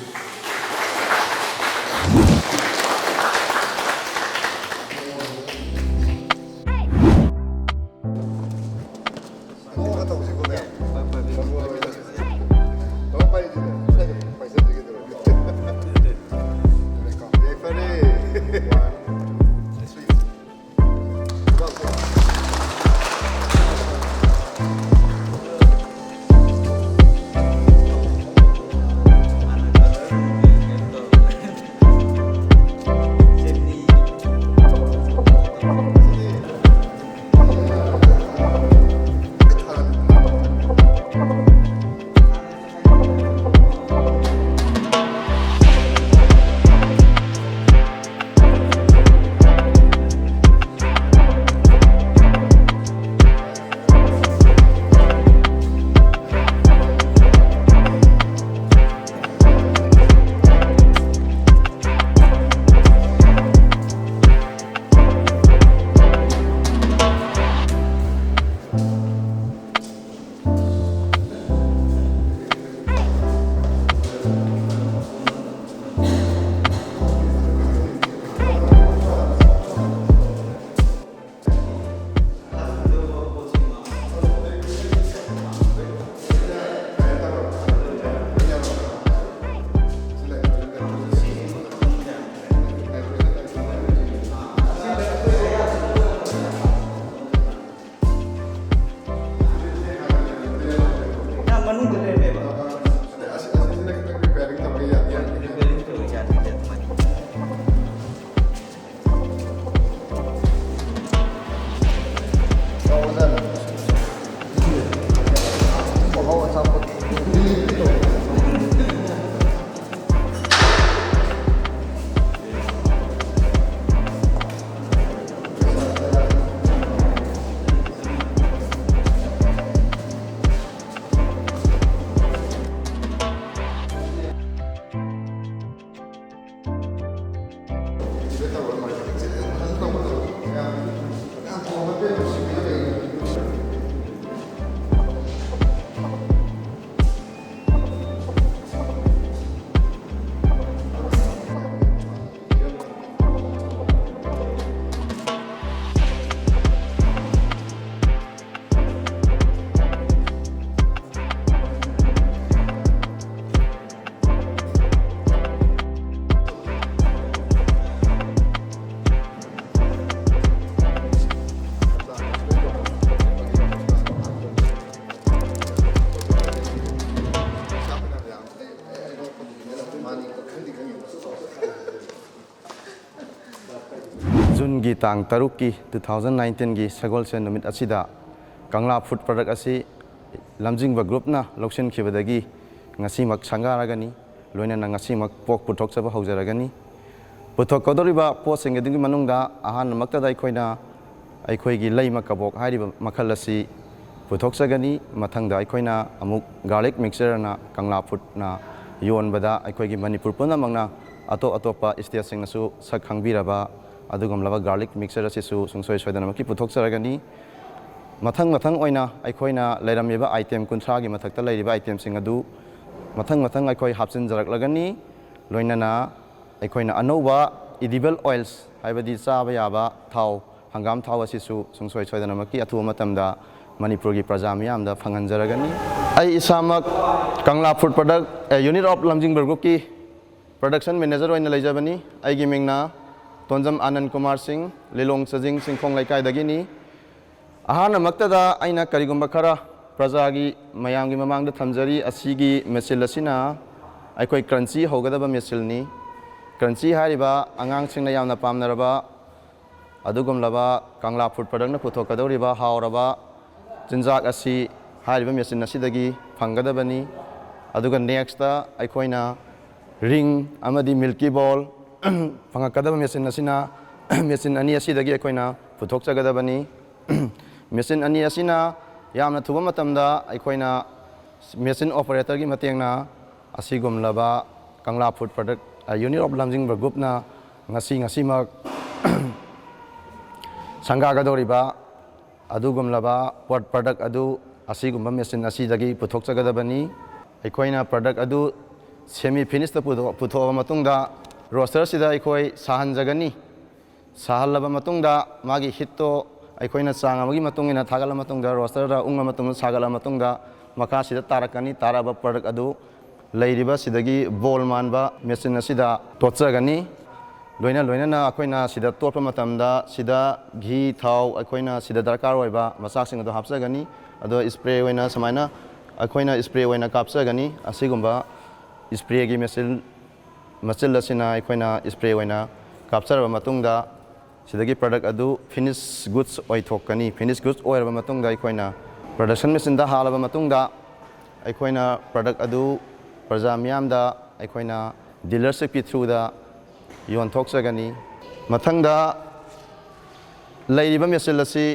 ꯒꯤ ꯇꯥꯡ ꯇꯔꯨꯛꯀꯤ two thousand nineteenꯒꯤ ꯁꯒꯣꯜꯁꯦꯟ ꯅꯨꯃꯤꯠ ꯑꯁꯤꯗ ꯀꯪꯂꯥ ꯐꯨꯗ ꯄ꯭ꯔꯗꯛ ꯑꯁꯤ ꯂꯝꯖꯤꯡꯕ ꯒ꯭ꯔꯨꯞꯅ ꯂꯧꯁꯤꯟꯈꯤꯕꯗꯒꯤ ꯉꯁꯤꯃꯛ ꯁꯪꯒꯥꯔꯒꯅꯤ꯫ ꯂꯣꯏꯅꯅ ꯉꯁꯤꯃꯛ ꯄꯣꯠ ꯄꯨꯊꯣꯛꯆꯕ ꯍꯧꯖꯔꯒꯅꯤ꯫ ꯄꯨꯊꯣꯛꯀꯗꯧꯔꯤꯕ ꯄꯣꯠꯁꯤꯡ ꯑꯗꯨꯒꯤ ꯃꯅꯨꯡꯗ ꯑꯍꯥꯟꯕꯃꯛꯇꯗ ꯑꯩꯈꯣꯏꯅ ꯑꯩꯈꯣꯏꯒꯤ ꯂꯩꯃ ꯀꯕꯣꯛ ꯍꯥꯏꯔꯤꯕ ꯃꯈꯜ ꯑꯁꯤ ꯄꯨꯊꯣꯛꯆꯒꯅꯤ꯫ ꯃꯊꯪꯗ ꯑꯩꯈꯣꯏꯅ ꯑꯃꯨꯛ ꯒꯥꯔꯂꯤꯛ ꯃꯤꯛꯆꯔ ꯑꯅ ꯀꯪꯂꯥ ꯐꯨꯗꯅ ꯌꯣꯟꯕꯗ ꯑꯩꯈꯣꯏꯒꯤ ꯃꯅꯤꯄꯨꯔ ꯄꯨꯝꯅꯃꯛꯅ ꯑꯇꯣꯞ ꯑꯇꯣꯞꯄ ꯁ꯭ꯇꯦꯠꯁꯤꯡꯅꯁꯨ ꯁꯛ ꯈꯪꯕꯤꯔꯕ ꯑꯗꯨꯒꯨꯝꯂꯕ ꯒꯥꯔꯂꯤꯛ ꯃꯤꯛꯆꯔ ꯑꯁꯤꯁꯨ ꯁꯨꯡꯁꯣꯏ ꯁꯣꯏꯗꯅꯃꯛꯀꯤ ꯄꯨꯊꯣꯛꯆꯔꯒꯅꯤ꯫ ꯃꯊꯪ ꯃꯊꯪ ꯑꯣꯏꯅ ꯑꯩꯈꯣꯏꯅ ꯂꯩꯔꯝꯃꯤꯕ ꯑꯥꯏꯇꯦꯝ ꯀꯨꯟꯊ꯭ꯔꯥꯒꯤ ꯃꯊꯛꯇ ꯂꯩꯔꯤꯕ ꯑꯥꯏꯇꯦꯝꯁꯤꯡ ꯑꯗꯨ ꯃꯊꯪ ꯃꯊꯪ ꯑꯩꯈꯣꯏ ꯍꯥꯞꯆꯤꯟꯖꯔꯛꯂꯒꯅꯤ꯫ ꯂꯣꯏꯅꯅ ꯑꯩꯈꯣꯏꯅ ꯑꯅꯧꯕ ꯏꯗꯤꯕꯜ ꯑꯣꯏꯜꯁ, ꯍꯥꯏꯕꯗꯤ ꯆꯥꯕ ꯌꯥꯕ ꯊꯥꯎ, ꯍꯪꯒꯥꯝ ꯊꯥꯎ ꯑꯁꯤꯁꯨ ꯁꯨꯡꯁꯣꯏ ꯁꯣꯏꯗꯅꯃꯛꯀꯤ ꯑꯊꯨꯕ ꯃꯇꯝꯗ ꯃꯅꯤꯄꯨꯔꯒꯤ ꯄ꯭ꯔꯖꯥ ꯃꯤꯌꯥꯝꯗ ꯐꯪꯍꯟꯖꯔꯒꯅꯤ꯫ ꯑꯩ ꯏꯁꯥꯃꯛ ꯀꯪꯂꯥ food product, a, unit of Lamjingba ꯒ꯭ꯔꯨꯞꯀꯤ ꯄ꯭ꯔꯗꯛꯁꯟ ꯃꯦꯅꯦꯖꯔ ꯑꯣꯏꯅ ꯂꯩꯖꯕꯅꯤ꯫ ꯑꯩꯒꯤ ꯃꯤꯡꯅ ꯇꯣꯟꯖꯝ ꯑꯥꯅꯟ ꯀꯨꯃꯥꯔ ꯁꯤꯡ, ꯂꯤꯂꯣꯡ ꯆꯖꯤꯡ ꯆꯤꯡꯈꯣꯡ ꯂꯩꯀꯥꯏꯗꯒꯤꯅꯤ꯫ ꯑꯍꯥꯟꯕꯃꯛꯇꯗ ꯑꯩꯅ ꯀꯔꯤꯒꯨꯝꯕ ꯈꯔ ꯄ꯭ꯔꯖꯥꯒꯤ ꯃꯌꯥꯝꯒꯤ ꯃꯃꯥꯡꯗ ꯊꯝꯖꯔꯤ꯫ ꯑꯁꯤꯒꯤ ꯃꯦꯆꯤꯟ ꯑꯁꯤꯅ ꯑꯩꯈꯣꯏ ꯀ꯭ꯔꯟꯆꯤ ꯍꯧꯒꯗꯕ ꯃꯦꯆꯤꯟꯅꯤ꯫ ꯀ꯭ꯔꯟꯆꯤ ꯍꯥꯏꯔꯤꯕ ꯑꯉꯥꯡꯁꯤꯡꯅ ꯌꯥꯝꯅ ꯄꯥꯝꯅꯔꯕ ꯑꯗꯨꯒꯨꯝꯂꯕ ꯀꯪꯂꯥ ꯐꯨꯗ ꯄ꯭ꯔꯗꯛꯅ ꯄꯨꯊꯣꯛꯀꯗꯧꯔꯤꯕ ꯍꯥꯎꯔꯕ ꯆꯤꯟꯖꯥꯛ ꯑꯁꯤ ꯍꯥꯏꯔꯤꯕ ꯃꯦꯆꯤꯟ ꯑꯁꯤꯗꯒꯤ ꯐꯪꯒꯗꯕꯅꯤ꯫ ꯑꯗꯨꯒ ꯅꯦꯛꯁꯇ ꯑꯩꯈꯣꯏꯅ ꯔꯤꯡ ꯑꯃꯗꯤ ꯃꯤꯜꯀꯤ ꯕꯣꯜ ꯐꯪꯉꯛꯀꯗꯕ ꯃꯦꯆꯤꯟ ꯑꯁꯤꯅ, ꯃꯦꯆꯤꯟ ꯑꯅꯤ ꯑꯁꯤꯗꯒꯤ ꯑꯩꯈꯣꯏꯅ ꯄꯨꯊꯣꯛꯆꯒꯗꯕꯅꯤ꯫ ꯃꯦꯆꯤꯟ ꯑꯅꯤ ꯑꯁꯤꯅ ꯌꯥꯝꯅ ꯊꯨꯕ ꯃꯇꯝꯗ ꯑꯩꯈꯣꯏꯅ ꯃꯦꯆꯤꯟ ꯑꯣꯄꯔꯦꯇꯔꯒꯤ ꯃꯇꯦꯡꯅ ꯑꯁꯤꯒꯨꯝꯂꯕ ꯀꯪꯂꯥ ꯐꯨꯗ ꯄ꯭ꯔꯗꯛ, ꯌꯨꯅꯤꯠ ꯑꯣꯐ ꯂꯝꯖꯤꯡꯕ ꯒ꯭ꯔꯨꯞꯅ ꯉꯁꯤ, ꯉꯁꯤꯃꯛ ꯁꯪꯒꯥꯒꯗꯧꯔꯤꯕ ꯑꯗꯨꯒꯨꯝꯂꯕ ꯄꯣꯠ ꯄ꯭ꯔꯗꯛ ꯑꯗꯨ ꯑꯁꯤꯒꯨꯝꯕ ꯃꯦꯆꯤꯟ ꯑꯁꯤꯗꯒꯤ ꯄꯨꯊꯣꯛꯆꯒꯗꯕꯅꯤ꯫ ꯑꯩꯈꯣꯏꯅ ꯄ꯭ꯔꯗꯛ ꯑꯗꯨ ꯁꯦꯃꯤ ꯐꯤꯅꯤꯁꯇ ꯄꯨꯊꯣꯛ-, ꯄꯨꯊꯣꯛꯂꯕ ꯃꯇꯨꯡꯗ ꯔꯣꯁꯇꯔꯁꯤꯗ ꯑꯩꯈꯣꯏ ꯁꯥꯍꯟꯖꯒꯅꯤ꯫ ꯁꯥꯍꯜꯂꯕ ꯃꯇꯨꯡꯗ ꯃꯥꯒꯤ ꯍꯤꯠꯇꯣ ꯑꯩꯈꯣꯏꯅ ꯆꯥꯡ ꯑꯃꯒꯤ ꯃꯇꯨꯡ ꯏꯟꯅ ꯊꯥꯒꯠꯂꯕ ꯃꯇꯨꯡꯗ, ꯔꯣꯁꯇꯔꯗ ꯎꯪꯂꯕ ꯃꯇꯨꯡꯗ, ꯁꯥꯒꯠꯂꯕ ꯃꯇꯨꯡꯗ ꯃꯈꯥꯁꯤꯗ ꯇꯥꯔꯛꯀꯅꯤ꯫ ꯇꯥꯔꯛꯑꯕ ꯄ꯭ꯔꯗꯛ ꯑꯗꯨ ꯂꯩꯔꯤꯕ ꯁꯤꯗꯒꯤ ꯕꯣꯜ ꯃꯥꯟꯕ ꯃꯦꯆꯤꯟ ꯑꯁꯤꯗ ꯇꯣꯠꯆꯒꯅꯤ꯫ ꯂꯣꯏꯅ ꯂꯣꯏꯅꯅ ꯑꯩꯈꯣꯏꯅ ꯁꯤꯗ ꯇꯣꯠꯄ ꯃꯇꯝꯗ ꯁꯤꯗ ꯘꯤ, ꯊꯥꯎ, ꯑꯩꯈꯣꯏꯅ ꯁꯤꯗ ꯗꯔꯀꯥꯔ ꯑꯣꯏꯕ ꯃꯆꯥꯛꯁꯤꯡ ꯑꯗꯨ ꯍꯥꯞꯆꯒꯅꯤ꯫ ꯑꯗꯣ ꯏꯁꯄ꯭ꯔꯦ ꯑꯣꯏꯅ ꯁꯨꯃꯥꯏꯅ ꯑꯩꯈꯣꯏꯅ ꯏꯁꯄ꯭ꯔꯦ ꯑꯣꯏꯅ ꯀꯥꯞꯆꯒꯅꯤ꯫ ꯑꯁꯤꯒꯨꯝꯕ ꯏꯁꯄ꯭ꯔꯦꯒꯤ ꯃꯦꯆꯤꯟ, ꯃꯆꯤꯜ ꯑꯁꯤꯅ ꯑꯩꯈꯣꯏꯅ ꯏꯁꯄ꯭ꯔꯦ ꯑꯣꯏꯅ ꯀꯥꯞꯆꯔꯕ ꯃꯇꯨꯡꯗ, ꯁꯤꯗꯒꯤ product ꯑꯗꯨ finish goods ꯑꯣꯏꯊꯣꯛꯀꯅꯤ꯫ Finish goods ꯑꯣꯏꯔꯕ ꯃꯇꯨꯡꯗ ꯑꯩꯈꯣꯏꯅ production machineꯗ ꯍꯥꯜꯂꯕ ꯃꯇꯨꯡꯗ ꯑꯩꯈꯣꯏꯅ product ꯑꯗꯨ ꯄ꯭ꯔꯖꯥ ꯃꯤꯌꯥꯝꯗ ꯑꯩꯈꯣꯏꯅ dealershipꯀꯤ throughꯗ ꯌꯣꯟꯊꯣꯛꯆꯒꯅꯤ꯫ ꯃꯊꯪꯗ ꯂꯩꯔꯤꯕ machine ꯑꯁꯤ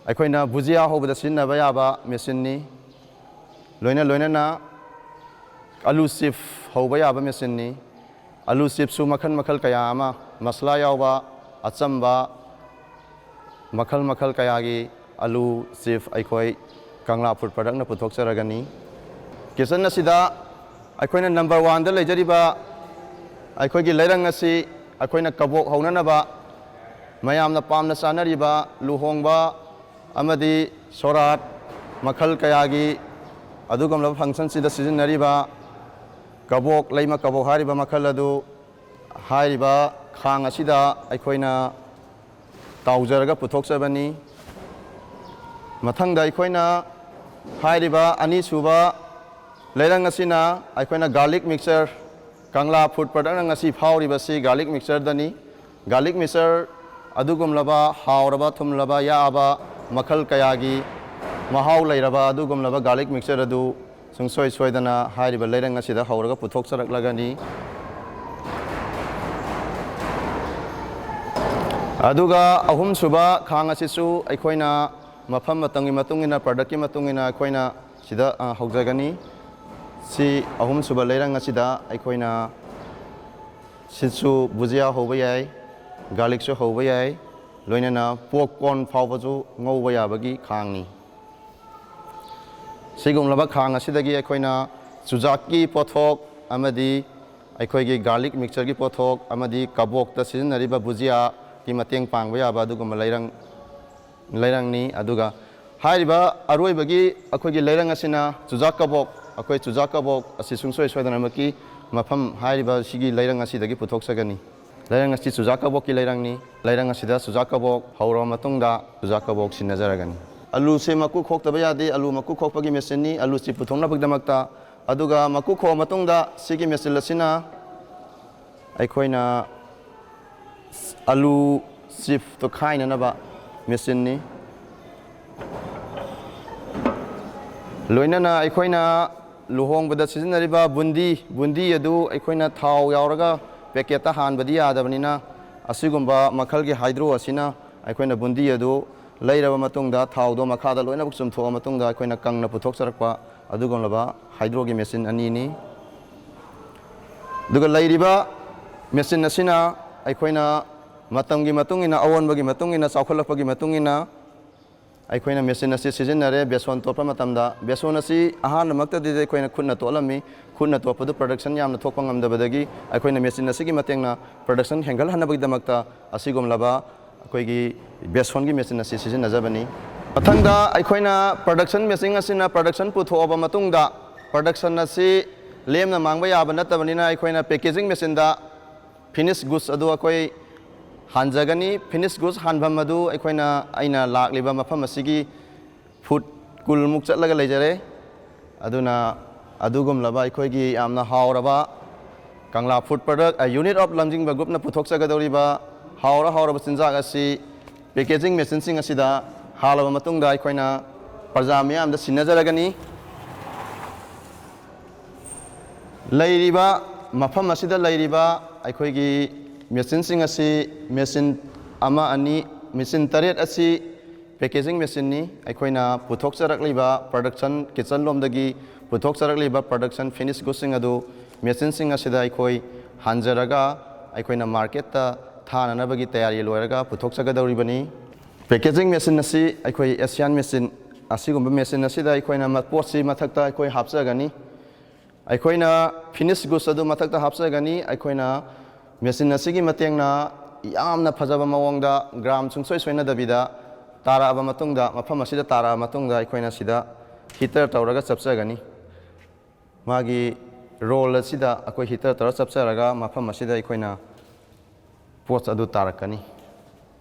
ꯑꯩꯈꯣꯏꯅ ꯕꯨꯖꯤꯌꯥ ꯍꯧꯕꯗ ꯁꯤꯖꯤꯟꯅꯕ ꯌꯥꯕ machineꯅꯤ꯫ ꯂꯣꯏꯅ ꯂꯣꯏꯅꯅ ꯑꯂꯨ chips ꯍꯧꯕ ꯌꯥꯕ machineꯅꯤ꯫ ꯑꯂꯨ chipsꯁꯨ ꯃꯈꯜ ꯃꯈꯜ ꯀꯌꯥ ꯑꯃ, ꯃꯁꯂꯥ ꯌꯥꯎꯕ, ꯑꯆꯝꯕ, ꯃꯈꯜ ꯃꯈꯜ ꯀꯌꯥꯒꯤ ꯑꯂꯨ chips ꯑꯩꯈꯣꯏ ꯀꯪꯂꯥ Food Productꯅ ꯄꯨꯊꯣꯛꯆꯔꯒꯅꯤ꯫ Kitchen ꯑꯁꯤꯗ ꯑꯩꯈꯣꯏꯅ number oneꯗ ꯂꯩꯖꯔꯤꯕ ꯑꯩꯈꯣꯏꯒꯤ ꯂꯩꯔꯪ ꯑꯁꯤ ꯑꯩꯈꯣꯏꯅ ꯀꯕꯣꯛ ꯍꯧꯅꯅꯕ, ꯃꯌꯥꯝꯅ ꯄꯥꯝꯅ ꯆꯥꯅꯔꯤꯕ ꯂꯨꯍꯣꯡꯕ ꯑꯃꯗꯤ ꯁꯣꯔꯥꯠ ꯃꯈꯜ ꯀꯌꯥꯒꯤ ꯑꯗꯨꯒꯨꯝꯂꯕ functionꯁꯤꯗ ꯁꯤꯖꯤꯟꯅꯔꯤꯕ ꯀꯕꯣꯛ, ꯂꯩꯃ ꯀꯕꯣꯛ ꯍꯥꯏꯔꯤꯕ ꯃꯈꯜ ꯑꯗꯨ ꯍꯥꯏꯔꯤꯕ ꯈꯥꯡ ꯑꯁꯤꯗ ꯑꯩꯈꯣꯏꯅ ꯇꯥꯎꯖꯔꯒ ꯄꯨꯊꯣꯛꯆꯕꯅꯤ꯫ ꯃꯊꯪꯗ ꯑꯩꯈꯣꯏꯅ ꯍꯥꯏꯔꯤꯕ ꯑꯅꯤꯁꯨꯕ ꯂꯩꯔꯪ ꯑꯁꯤꯅ ꯑꯩꯈꯣꯏꯅ garlic mixture, ꯀꯪꯂꯥ Food Productꯅ ꯉꯁꯤ ꯐꯥꯎꯔꯤꯕꯁꯤ garlic mixtureꯗꯅꯤ꯫ Garlic mixture ꯑꯗꯨꯒꯨꯝꯂꯕ ꯍꯥꯎꯔꯕ, ꯊꯨꯝꯂꯕ, ꯌꯥꯛꯑꯕ ꯃꯈꯜ ꯀꯌꯥꯒꯤ ꯃꯍꯥꯎ ꯂꯩꯔꯕ ꯑꯗꯨꯒꯨꯝꯂꯕ garlic mixture ꯑꯗꯨ ꯁꯨꯡꯁꯣꯏ ꯁꯣꯏꯗꯅ ꯍꯥꯏꯔꯤꯕ ꯂꯩꯔꯪ ꯑꯁꯤꯗ ꯍꯧꯔꯒ ꯄꯨꯊꯣꯛꯆꯔꯛꯂꯒꯅꯤ꯫ ꯑꯗꯨꯒ ꯑꯍꯨꯝꯁꯨꯕ ꯈꯥꯡ ꯑꯁꯤꯁꯨ ꯑꯩꯈꯣꯏꯅ ꯃꯐꯝ ꯃꯇꯝꯒꯤ ꯃꯇꯨꯡ ꯏꯟꯅ, productꯀꯤ ꯃꯇꯨꯡ ꯏꯟꯅ ꯑꯩꯈꯣꯏꯅ ꯁꯤꯗ, ꯑ, ꯍꯧꯖꯒꯅꯤ꯫ ꯁꯤ ꯑꯍꯨꯝꯁꯨꯕ ꯂꯩꯔꯪ ꯑꯁꯤꯗ ꯑꯩꯈꯣꯏꯅ ꯁꯤꯁꯨ ꯕꯨꯖꯤꯌꯥ ꯍꯧꯕ ꯌꯥꯏ, garlicꯁꯨ ꯍꯧꯕ ꯌꯥꯏ, ꯂꯣꯏꯅꯅ popcorn ꯐꯥꯎꯕꯁꯨ ꯉꯧꯕ ꯌꯥꯕꯒꯤ ꯈꯥꯡꯅꯤ꯫ ꯁꯤꯒꯨꯝꯂꯕ ꯈꯥꯡ ꯑꯁꯤꯗꯒꯤ ꯑꯩꯈꯣꯏꯅ ꯆꯨꯖꯥꯛꯀꯤ ꯄꯣꯠꯊꯣꯛ ꯑꯃꯗꯤ ꯑꯩꯈꯣꯏꯒꯤ garlic mixtureꯒꯤ ꯄꯣꯠꯊꯣꯛ ꯑꯃꯗꯤ ꯀꯕꯣꯛꯇ ꯁꯤꯖꯤꯟꯅꯔꯤꯕ ꯕꯨꯖꯤꯌꯥꯒꯤ ꯃꯇꯦꯡ ꯄꯥꯡꯕ ꯌꯥꯕ ꯑꯗꯨꯒꯨꯝꯕ ꯂꯩꯔꯪ, ꯂꯩꯔꯪꯅꯤ꯫ ꯑꯗꯨꯒ ꯍꯥꯏꯔꯤꯕ ꯑꯔꯣꯏꯕꯒꯤ ꯑꯩꯈꯣꯏꯒꯤ ꯂꯩꯔꯪ ꯑꯁꯤꯅ ꯆꯨꯖꯥꯛ ꯀꯕꯣꯛ, ꯑꯩꯈꯣꯏ ꯆꯨꯖꯥꯛ ꯀꯕꯣꯛ ꯑꯁꯤ ꯁꯨꯡꯁꯣꯏ ꯁꯣꯏꯗꯅꯃꯛꯀꯤ ꯃꯐꯝ ꯍꯥꯏꯔꯤꯕ ꯁꯤꯒꯤ ꯂꯩꯔꯪ ꯑꯁꯤꯗꯒꯤ ꯄꯨꯊꯣꯛꯆꯒꯅꯤ꯫ ꯂꯩꯔꯪ ꯑꯁꯤ ꯆꯨꯖꯥꯛ ꯀꯕꯣꯛꯀꯤ ꯂꯩꯔꯪꯅꯤ꯫ ꯂꯩꯔꯪ ꯑꯁꯤꯗ ꯆꯨꯖꯥꯛ ꯀꯕꯣꯛ ꯍꯧꯔꯕ ꯃꯇꯨꯡꯗ ꯆꯨꯖꯥꯛ ꯀꯕꯣꯛ ꯁꯤꯟꯅꯖꯔꯒꯅꯤ꯫ ꯑꯂꯨꯁꯦ ꯃꯀꯨ ꯈꯣꯛꯇꯕ ꯌꯥꯗꯦ꯫ ꯑꯂꯨ ꯃꯀꯨ ꯈꯣꯛꯄꯒꯤ machineꯅꯤ, ꯑꯂꯨ chips ꯄꯨꯊꯣꯛꯅꯕꯒꯤꯗꯃꯛꯇ꯫ ꯑꯗꯨꯒ ꯃꯀꯨ ꯈꯣꯛꯑ ꯃꯇꯨꯡꯗ ꯁꯤꯒꯤ machine ꯑꯁꯤꯅ ꯑꯩꯈꯣꯏꯅ ꯑꯂꯨ ꯆꯤꯞꯇꯣ ꯈꯥꯏꯅꯅꯕ ꯃꯦꯆꯤꯟꯅꯤ꯫ ꯂꯣꯏꯅꯅ ꯑꯩꯈꯣꯏꯅ ꯂꯨꯍꯣꯡꯕꯗ ꯁꯤꯖꯤꯟꯅꯔꯤꯕ ꯕꯨꯟꯗꯤ, ꯕꯨꯟꯗꯤ ꯑꯗꯨ ꯑꯩꯈꯣꯏꯅ ꯊꯥꯎ ꯌꯥꯎꯔꯒ ꯄꯦꯀꯦꯠꯇ ꯍꯥꯟꯕꯗꯤ ꯌꯥꯗꯕꯅꯤꯅ, ꯑꯁꯤꯒꯨꯝꯕ ꯃꯈꯜꯒꯤ ꯍꯥꯏꯗ꯭ꯔꯣ ꯑꯁꯤꯅ ꯑꯩꯈꯣꯏꯅ ꯕꯨꯟꯗꯤ ꯑꯗꯨ ꯂꯩꯔꯕ ꯃꯇꯨꯡꯗ ꯊꯥꯎꯗꯣ ꯃꯈꯥꯗ ꯂꯣꯏꯅꯃꯛ ꯆꯨꯝꯊꯣꯛꯑ ꯃꯇꯨꯡꯗ ꯑꯩꯈꯣꯏꯅ ꯀꯪꯅ ꯄꯨꯊꯣꯛꯆꯔꯛꯄ ꯑꯗꯨꯒꯨꯝꯂꯕ ꯍꯥꯏꯗ꯭ꯔꯣꯒꯤ ꯃꯦꯆꯤꯟ ꯑꯅꯤꯅꯤ꯫ ꯑꯗꯨꯒ ꯂꯩꯔꯤꯕ ꯃꯦꯆꯤꯟ ꯑꯁꯤꯅ ꯑꯩꯈꯣꯏꯅ ꯃꯇꯝꯒꯤ ꯃꯇꯨꯡ ꯏꯟꯅ, ꯑꯑꯣꯟꯕꯒꯤ ꯃꯇꯨꯡ ꯏꯟꯅ, ꯆꯥꯎꯈꯠꯂꯛꯄꯒꯤ ꯃꯇꯨꯡ ꯏꯟꯅ ꯑꯩꯈꯣꯏꯅ ꯃꯦꯆꯤꯟ ꯑꯁꯤ ꯁꯤꯖꯤꯟꯅꯔꯦ꯫ ꯕꯦꯁꯣꯟ ꯇꯣꯠꯄ ꯃꯇꯝꯗ, ꯕꯦꯁꯣꯟ ꯑꯁꯤ ꯑꯍꯥꯟꯕꯃꯛꯇꯗꯤ ꯑꯩꯈꯣꯏꯅ ꯈꯨꯠꯅ ꯇꯣꯠꯂꯝꯃꯤ꯫ ꯈꯨꯠꯅ ꯇꯣꯠꯄꯗꯨ ꯄ꯭ꯔꯗꯛꯁꯟ ꯌꯥꯝꯅ ꯊꯣꯛꯄ ꯉꯝꯗꯕꯗꯒꯤ ꯑꯩꯈꯣꯏꯅ ꯃꯦꯆꯤꯟ ꯑꯁꯤꯒꯤ ꯃꯇꯦꯡꯅ ꯄ꯭ꯔꯗꯛꯁꯟ ꯍꯦꯟꯒꯠꯍꯟꯅꯕꯒꯤꯗꯃꯛꯇ ꯑꯁꯤꯒꯨꯝꯂꯕ ꯑꯩꯈꯣꯏꯒꯤ ꯕꯦꯁꯣꯟꯒꯤ ꯃꯦꯆꯤꯟ ꯑꯁꯤ ꯁꯤꯖꯤꯟꯅꯖꯕꯅꯤ꯫ ꯃꯊꯪꯗ ꯑꯩꯈꯣꯏꯅ ꯄ꯭ꯔꯗꯛꯁꯟ ꯃꯦꯆꯤꯟ ꯑꯁꯤꯅ ꯄ꯭ꯔꯗꯛꯁꯟ ꯄꯨꯊꯣꯛꯑꯕ ꯃꯇꯨꯡꯗ, ꯄ꯭ꯔꯗꯛꯁꯟ ꯑꯁꯤ ꯂꯦꯝꯅ ꯃꯥꯡꯕ ꯌꯥꯕ ꯅꯠꯇꯕꯅꯤꯅ, ꯑꯩꯈꯣꯏꯅ ꯄꯦꯀꯦꯖꯤꯡ ꯃꯦꯆꯤꯟꯗ ꯐꯤꯅꯤꯁ ꯒꯨꯗꯁ ꯑꯗꯨ ꯑꯩꯈꯣꯏ ꯍꯥꯟꯖꯒꯅꯤ꯫ ꯐꯤꯅꯤꯁ ꯒꯨꯗꯁ ꯍꯥꯟꯐꯝ ꯑꯗꯨ ꯑꯩꯈꯣꯏꯅ, ꯑꯩꯅ ꯂꯥꯛꯂꯤꯕ ꯃꯐꯝ ꯑꯁꯤꯒꯤ ꯐꯨꯠ ꯀꯨꯟꯃꯨꯛ ꯆꯠꯂꯒ ꯂꯩꯖꯔꯦ꯫ ꯑꯗꯨꯅ ꯑꯗꯨꯒꯨꯝꯂꯕ ꯑꯩꯈꯣꯏꯒꯤ ꯌꯥꯝꯅ ꯍꯥꯎꯔꯕ ꯀꯪꯂꯥ ꯐꯨꯗ ꯄ꯭ꯔꯗꯛ, ꯑ, ꯌꯨꯅꯤꯠ ꯑꯣꯐ ꯂꯝꯖꯤꯡꯕ ꯒ꯭ꯔꯨꯞꯅ ꯄꯨꯊꯣꯛꯆꯒꯗꯧꯔꯤꯕ ꯍꯥꯎꯔ ꯍꯥꯎꯔꯕ ꯆꯤꯟꯖꯥꯛ ꯑꯁꯤ ꯄꯦꯀꯦꯖꯤꯡ ꯃꯦꯆꯤꯟꯁꯤꯡ ꯑꯁꯤꯗ ꯍꯥꯜꯂꯕ ꯃꯇꯨꯡꯗ ꯑꯩꯈꯣꯏꯅ ꯄ꯭ꯔꯖꯥ ꯃꯤꯌꯥꯝꯗ ꯁꯤꯟꯅꯖꯔꯒꯅꯤ꯫ ꯂꯩꯔꯤꯕ, ꯃꯐꯝ ꯑꯁꯤꯗ ꯂꯩꯔꯤꯕ ꯑꯩꯈꯣꯏꯒꯤ ꯃꯦꯆꯤꯟꯁꯤꯡ ꯑꯁꯤ, ꯃꯦꯆꯤꯟ ꯑꯃ, ꯑꯅꯤ, ꯃꯦꯆꯤꯟ ꯇꯔꯦꯠ ꯑꯁꯤ ꯄꯦꯀꯦꯖꯤꯡ ꯃꯦꯆꯤꯟꯅꯤ꯫ ꯑꯩꯈꯣꯏꯅ ꯄꯨꯊꯣꯛꯆꯔꯛꯂꯤꯕ ꯄ꯭ꯔꯗꯛꯁꯟ, ꯀꯤꯠꯆꯟ ꯂꯣꯝꯗꯒꯤ ꯄꯨꯊꯣꯛꯆꯔꯛꯂꯤꯕ ꯄ꯭ꯔꯗꯛꯁꯟ ꯐꯤꯅꯤꯁ ꯒꯨꯗꯁꯤꯡ ꯑꯗꯨ ꯃꯦꯆꯤꯟꯁꯤꯡ ꯑꯁꯤꯗ ꯑꯩꯈꯣꯏ ꯍꯥꯟꯖꯔꯒ ꯑꯩꯈꯣꯏꯅ ꯃꯥꯔꯀꯦꯠꯇ ꯊꯥꯅꯅꯕꯒꯤ ꯇꯌꯥꯔꯤ ꯂꯣꯏꯔꯒ ꯄꯨꯊꯣꯛꯆꯒꯗꯧꯔꯤꯕꯅꯤ꯫ ꯄꯦꯀꯦꯖꯤꯡ ꯃꯦꯆꯤꯟ ꯑꯁꯤ ꯑꯩꯈꯣꯏ ꯑꯦꯁꯤꯌꯥꯟ ꯃꯦꯆꯤꯟ, ꯑꯁꯤꯒꯨꯝꯕ ꯃꯦꯆꯤꯟ ꯑꯁꯤꯗ ꯑꯩꯈꯣꯏꯅ ꯃ-, ꯄꯣꯠꯁꯤ ꯃꯊꯛꯇ ꯑꯩꯈꯣꯏ ꯍꯥꯞꯆꯒꯅꯤ꯫ ꯑꯩꯈꯣꯏꯅ ꯐꯤꯅꯤꯁ ꯒꯨꯗꯁ ꯑꯗꯨ ꯃꯊꯛꯇ ꯍꯥꯞꯆꯒꯅꯤ꯫ ꯑꯩꯈꯣꯏꯅ ꯃꯦꯆꯤꯟ ꯑꯁꯤꯒꯤ ꯃꯇꯦꯡꯅ ꯌꯥꯝꯅ ꯐꯖꯕ ꯃꯑꯣꯡꯗ ꯒ꯭ꯔꯥꯝ ꯁꯨꯡꯁꯣꯏ ꯁꯣꯏꯅꯗꯕꯤꯗ ꯇꯥꯔꯛꯑꯕ ꯃꯇꯨꯡꯗ, ꯃꯐꯝ ꯑꯁꯤꯗ ꯇꯥꯔꯛꯑꯕ ꯃꯇꯨꯡꯗ ꯑꯩꯈꯣꯏꯅ ꯁꯤꯗ ꯍꯤꯇꯔ ꯇꯧꯔꯒ ꯆꯞꯆꯒꯅꯤ꯫ ꯃꯥꯒꯤ ꯔꯣꯜ ꯑꯁꯤꯗ ꯑꯩꯈꯣꯏ ꯍꯤꯇꯔ ꯇꯧꯔ ꯆꯞꯆꯔꯒ ꯃꯐꯝ ꯑꯁꯤꯗ ꯑꯩꯈꯣꯏꯅ ꯄꯣꯠ ꯑꯗꯨ ꯇꯥꯔꯛꯀꯅꯤ꯫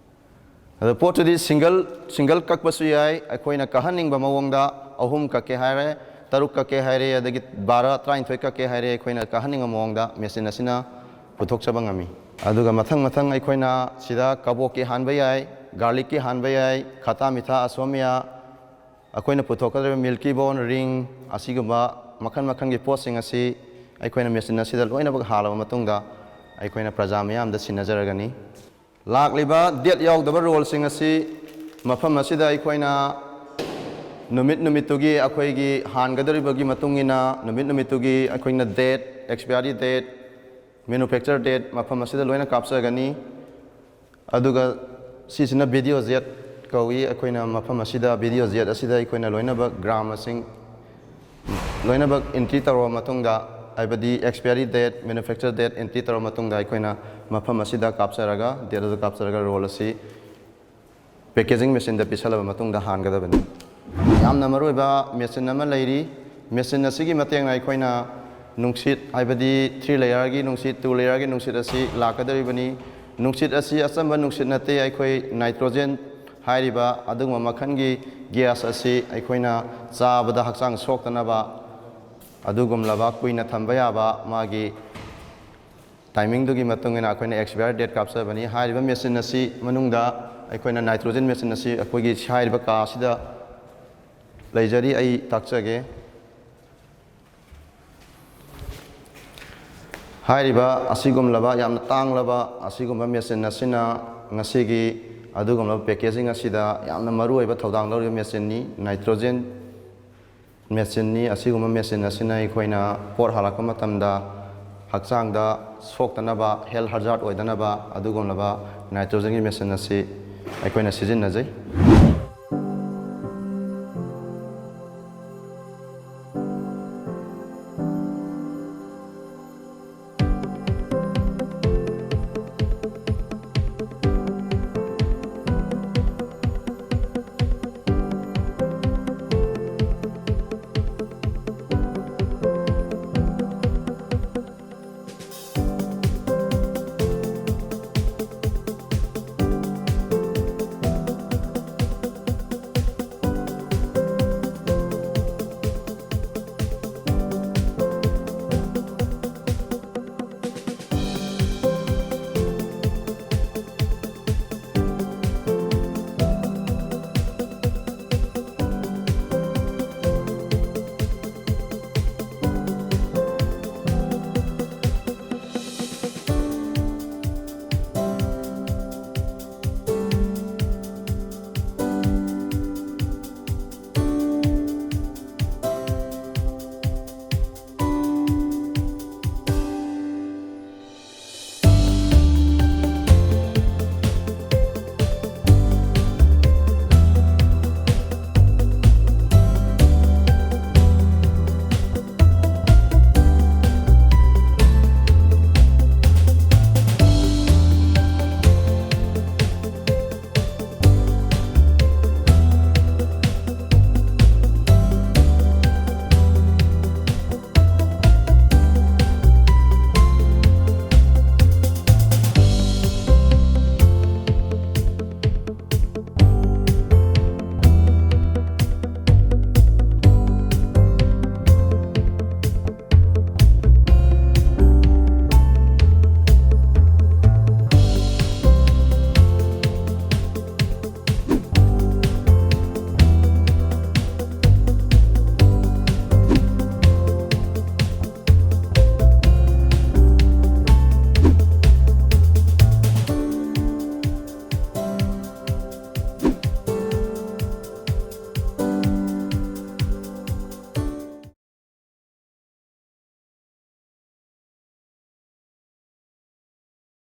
ꯑꯗꯣ ꯄꯣꯠꯇꯨꯗꯤ ꯁꯤꯡꯒꯜ, ꯁꯤꯡꯒꯜ ꯀꯛꯄꯁꯨ ꯌꯥꯏ, ꯑꯩꯈꯣꯏꯅ ꯀꯛꯍꯟꯅꯤꯡꯕ ꯃꯑꯣꯡꯗ ꯑꯍꯨꯝ ꯀꯛꯀꯦ ꯍꯥꯏꯔꯦ, ꯇꯔꯨꯛ ꯀꯛꯀꯦ ꯍꯥꯏꯔꯦ, ꯑꯗꯒꯤ ꯕꯥꯔ, ꯇꯔꯥꯅꯤꯊꯣꯏ ꯀꯛꯀꯦ ꯍꯥꯏꯔꯦ, ꯑꯩꯈꯣꯏꯅ ꯀꯛꯍꯟꯅꯤꯡꯕ ꯃꯑꯣꯡꯗ ꯃꯦꯆꯤꯟ ꯑꯁꯤꯅ ꯄꯨꯊꯣꯛꯆꯕ ꯉꯝꯃꯤ꯫ ꯑꯗꯨꯒ ꯃꯊꯪ ꯃꯊꯪ ꯑꯩꯈꯣꯏꯅ ꯁꯤꯗ ꯀꯕꯣꯛꯀꯤ ꯍꯥꯟꯕ ꯌꯥꯏ, ꯒꯥꯔꯂꯤꯛꯀꯤ ꯍꯥꯟꯕ ꯌꯥꯏ, ꯈꯇꯥ ꯃꯤꯊꯥ ꯑꯁꯣꯃꯤꯌꯥ, ꯑꯩꯈꯣꯏꯅ ꯄꯨꯊꯣꯛꯀꯗꯧꯔꯤꯕ ꯃꯤꯜꯀꯤ ꯕꯣꯟ, ꯔꯤꯡ, ꯑꯁꯤꯒꯨꯝꯕ ꯃꯈꯜ ꯃꯈꯜꯒꯤ ꯄꯣꯠꯁꯤꯡ ꯑꯁꯤ ꯑꯩꯈꯣꯏꯅ ꯃꯦꯆꯤꯟ ꯑꯁꯤꯗ ꯂꯣꯏꯅꯃꯛ ꯍꯥꯜꯂꯕ ꯃꯇꯨꯡꯗ ꯑꯩꯈꯣꯏꯅ ꯄ꯭ꯔꯖꯥ ꯃꯤꯌꯥꯝꯗ ꯁꯤꯟꯅꯖꯔꯒꯅꯤ꯫ ꯂꯥꯛꯂꯤꯕ ꯗꯦꯠ ꯌꯥꯎꯗꯕ ꯔꯣꯜꯁꯤꯡ ꯑꯁꯤ ꯃꯐꯝ ꯑꯁꯤꯗ ꯑꯩꯈꯣꯏꯅ ꯅꯨꯃꯤꯠ ꯅꯨꯃꯤꯠꯇꯨꯒꯤ ꯑꯩꯈꯣꯏꯒꯤ ꯍꯥꯟꯒꯗꯧꯔꯤꯕꯒꯤ ꯃꯇꯨꯡ ꯏꯟꯅ ꯅꯨꯃꯤꯠ ꯅꯨꯃꯤꯠꯇꯨꯒꯤ ꯑꯩꯈꯣꯏꯅ ꯗꯦꯠ, ꯑꯦꯛꯁꯄꯤꯌꯥꯔꯤ ꯗꯦꯠ, ꯃꯦꯅꯨꯐꯦꯛꯆꯔ ꯗꯦꯠ ꯃꯐꯝ ꯑꯁꯤꯗ ꯂꯣꯏꯅ ꯀꯥꯞꯆꯒꯅꯤ꯫ ꯑꯗꯨꯒ ꯁꯤꯁꯤꯅ ꯚꯤꯗꯤꯑꯣ ꯖꯦꯠ ꯀꯧꯏ꯫ ꯑꯩꯈꯣꯏꯅ ꯃꯐꯝ ꯑꯁꯤꯗ ꯚꯤꯗꯤꯑꯣ ꯖꯦꯠ ꯑꯁꯤꯗ ꯑꯩꯈꯣꯏꯅ ꯂꯣꯏꯅꯃꯛ ꯒ꯭ꯔꯥꯝ ꯃꯁꯤꯡ ꯂꯣꯏꯅꯃꯛ ꯑꯦꯟꯇ꯭ꯔꯤ ꯇꯧꯔꯕ ꯃꯇꯨꯡꯗ, ꯍꯥꯏꯕꯗꯤ ꯑꯦꯛꯁꯄꯤꯌꯥꯔꯤ ꯗꯦꯠ, ꯃꯦꯅꯨꯐꯦꯛꯆꯔ ꯗꯦꯠ ꯑꯦꯟꯇ꯭ꯔꯤ ꯇꯧꯔꯕ ꯃꯇꯨꯡꯗ ꯑꯩꯈꯣꯏꯅ ꯃꯐꯝ ꯑꯁꯤꯗ ꯀꯥꯞꯆꯔꯒ, ꯗꯦꯠ ꯑꯗꯨ ꯀꯥꯞꯆꯔꯒ ꯔꯣꯜ ꯑꯁꯤ ꯄꯦꯀꯦꯖꯤꯡ ꯃꯦꯆꯤꯟꯗ ꯄꯤꯁꯜꯂꯕ ꯃꯇꯨꯡꯗ ꯍꯥꯟꯒꯗꯕꯅꯤ꯫ ꯌꯥꯝꯅ ꯃꯔꯨꯑꯣꯏꯕ ꯃꯦꯆꯤꯟ ꯑꯃ ꯂꯩꯔꯤ꯫ ꯃꯦꯆꯤꯟ ꯑꯁꯤꯒꯤ ꯃꯇꯦꯡꯅ ꯑꯩꯈꯣꯏꯅ ꯅꯨꯡꯁꯤꯠ, ꯍꯥꯏꯕꯗꯤ ꯊ꯭ꯔꯤ ꯂꯦꯌꯔꯒꯤ ꯅꯨꯡꯁꯤꯠ, ꯇꯨ ꯂꯦꯌꯔꯒꯤ ꯅꯨꯡꯁꯤꯠ ꯑꯁꯤ ꯂꯥꯛꯀꯗꯧꯔꯤꯕꯅꯤ꯫ ꯅꯨꯡꯁꯤꯠ ꯑꯁꯤ ꯑꯆꯝꯕ ꯅꯨꯡꯁꯤꯠ ꯅꯠꯇꯦ, ꯑꯩꯈꯣꯏ ꯅꯥꯏꯇ꯭ꯔꯣꯖꯦꯟ ꯍꯥꯏꯔꯤꯕ ꯑꯗꯨꯒꯨꯝꯕ ꯃꯈꯜꯒꯤ ꯒ꯭ꯌꯥꯁ ꯑꯁꯤ ꯑꯩꯈꯣꯏꯅ ꯆꯥꯕꯗ ꯍꯛꯆꯥꯡ ꯁꯣꯛꯇꯅꯕ, ꯑꯗꯨꯒꯨꯝꯂꯕ ꯀꯨꯏꯅ ꯊꯝꯕ ꯌꯥꯕ ꯃꯥꯒꯤ ꯇꯥꯏꯃꯤꯡꯗꯨꯒꯤ ꯃꯇꯨꯡ ꯏꯟꯅ ꯑꯩꯈꯣꯏꯅ ꯑꯦꯛꯁꯄꯤꯌꯥꯔ ꯗꯦꯠ ꯀꯥꯞꯆꯕꯅꯤ꯫ ꯍꯥꯏꯔꯤꯕ ꯃꯦꯆꯤꯟ ꯑꯁꯤ ꯃꯅꯨꯡꯗ ꯑꯩꯈꯣꯏꯅ ꯅꯥꯏꯇ꯭ꯔꯣꯖꯦꯟ ꯃꯦꯆꯤꯟ ꯑꯁꯤ ꯑꯩꯈꯣꯏꯒꯤ ꯍꯥꯏꯔꯤꯕ ꯀꯥ ꯑꯁꯤꯗ ꯂꯩꯖꯔꯤ꯫ ꯑꯩ ꯇꯥꯛꯆꯒꯦ꯫ ꯍꯥꯏꯔꯤꯕ ꯑꯁꯤꯒꯨꯝꯂꯕ ꯌꯥꯝꯅ ꯇꯥꯡꯂꯕ ꯑꯁꯤꯒꯨꯝꯕ ꯃꯦꯆꯤꯟ ꯑꯁꯤꯅ ꯉꯁꯤꯒꯤ ꯑꯗꯨꯒꯨꯝꯂꯕ ꯄꯦꯀꯦꯖꯤꯡ ꯑꯁꯤꯗ ꯌꯥꯝꯅ ꯃꯔꯨꯑꯣꯏꯕ ꯊꯧꯗꯥꯡ ꯂꯧꯔꯤꯕ ꯃꯦꯆꯤꯟꯅꯤ꯫ ꯅꯥꯏꯇ꯭ꯔꯣꯖꯦꯟ ꯃꯦꯆꯤꯟꯅꯤ꯫ ꯑꯁꯤꯒꯨꯝꯕ ꯃꯦꯆꯤꯟ ꯑꯁꯤꯅ ꯑꯩꯈꯣꯏꯅ ꯄꯣꯠ ꯍꯥꯜꯂꯛꯄ ꯃꯇꯝꯗ ꯍꯛꯆꯥꯡꯗ ꯁꯣꯛꯇꯅꯕ, ꯍꯦꯜꯊ ꯍꯖꯥꯔꯗ ꯑꯣꯏꯗꯅꯕ ꯑꯗꯨꯒꯨꯝꯂꯕ ꯅꯥꯏꯇ꯭ꯔꯣꯖꯦꯟꯒꯤ ꯃꯦꯆꯤꯟ ꯑꯁꯤ ꯑꯩꯈꯣꯏꯅ ꯁꯤꯖꯤꯟꯅꯖꯩ꯫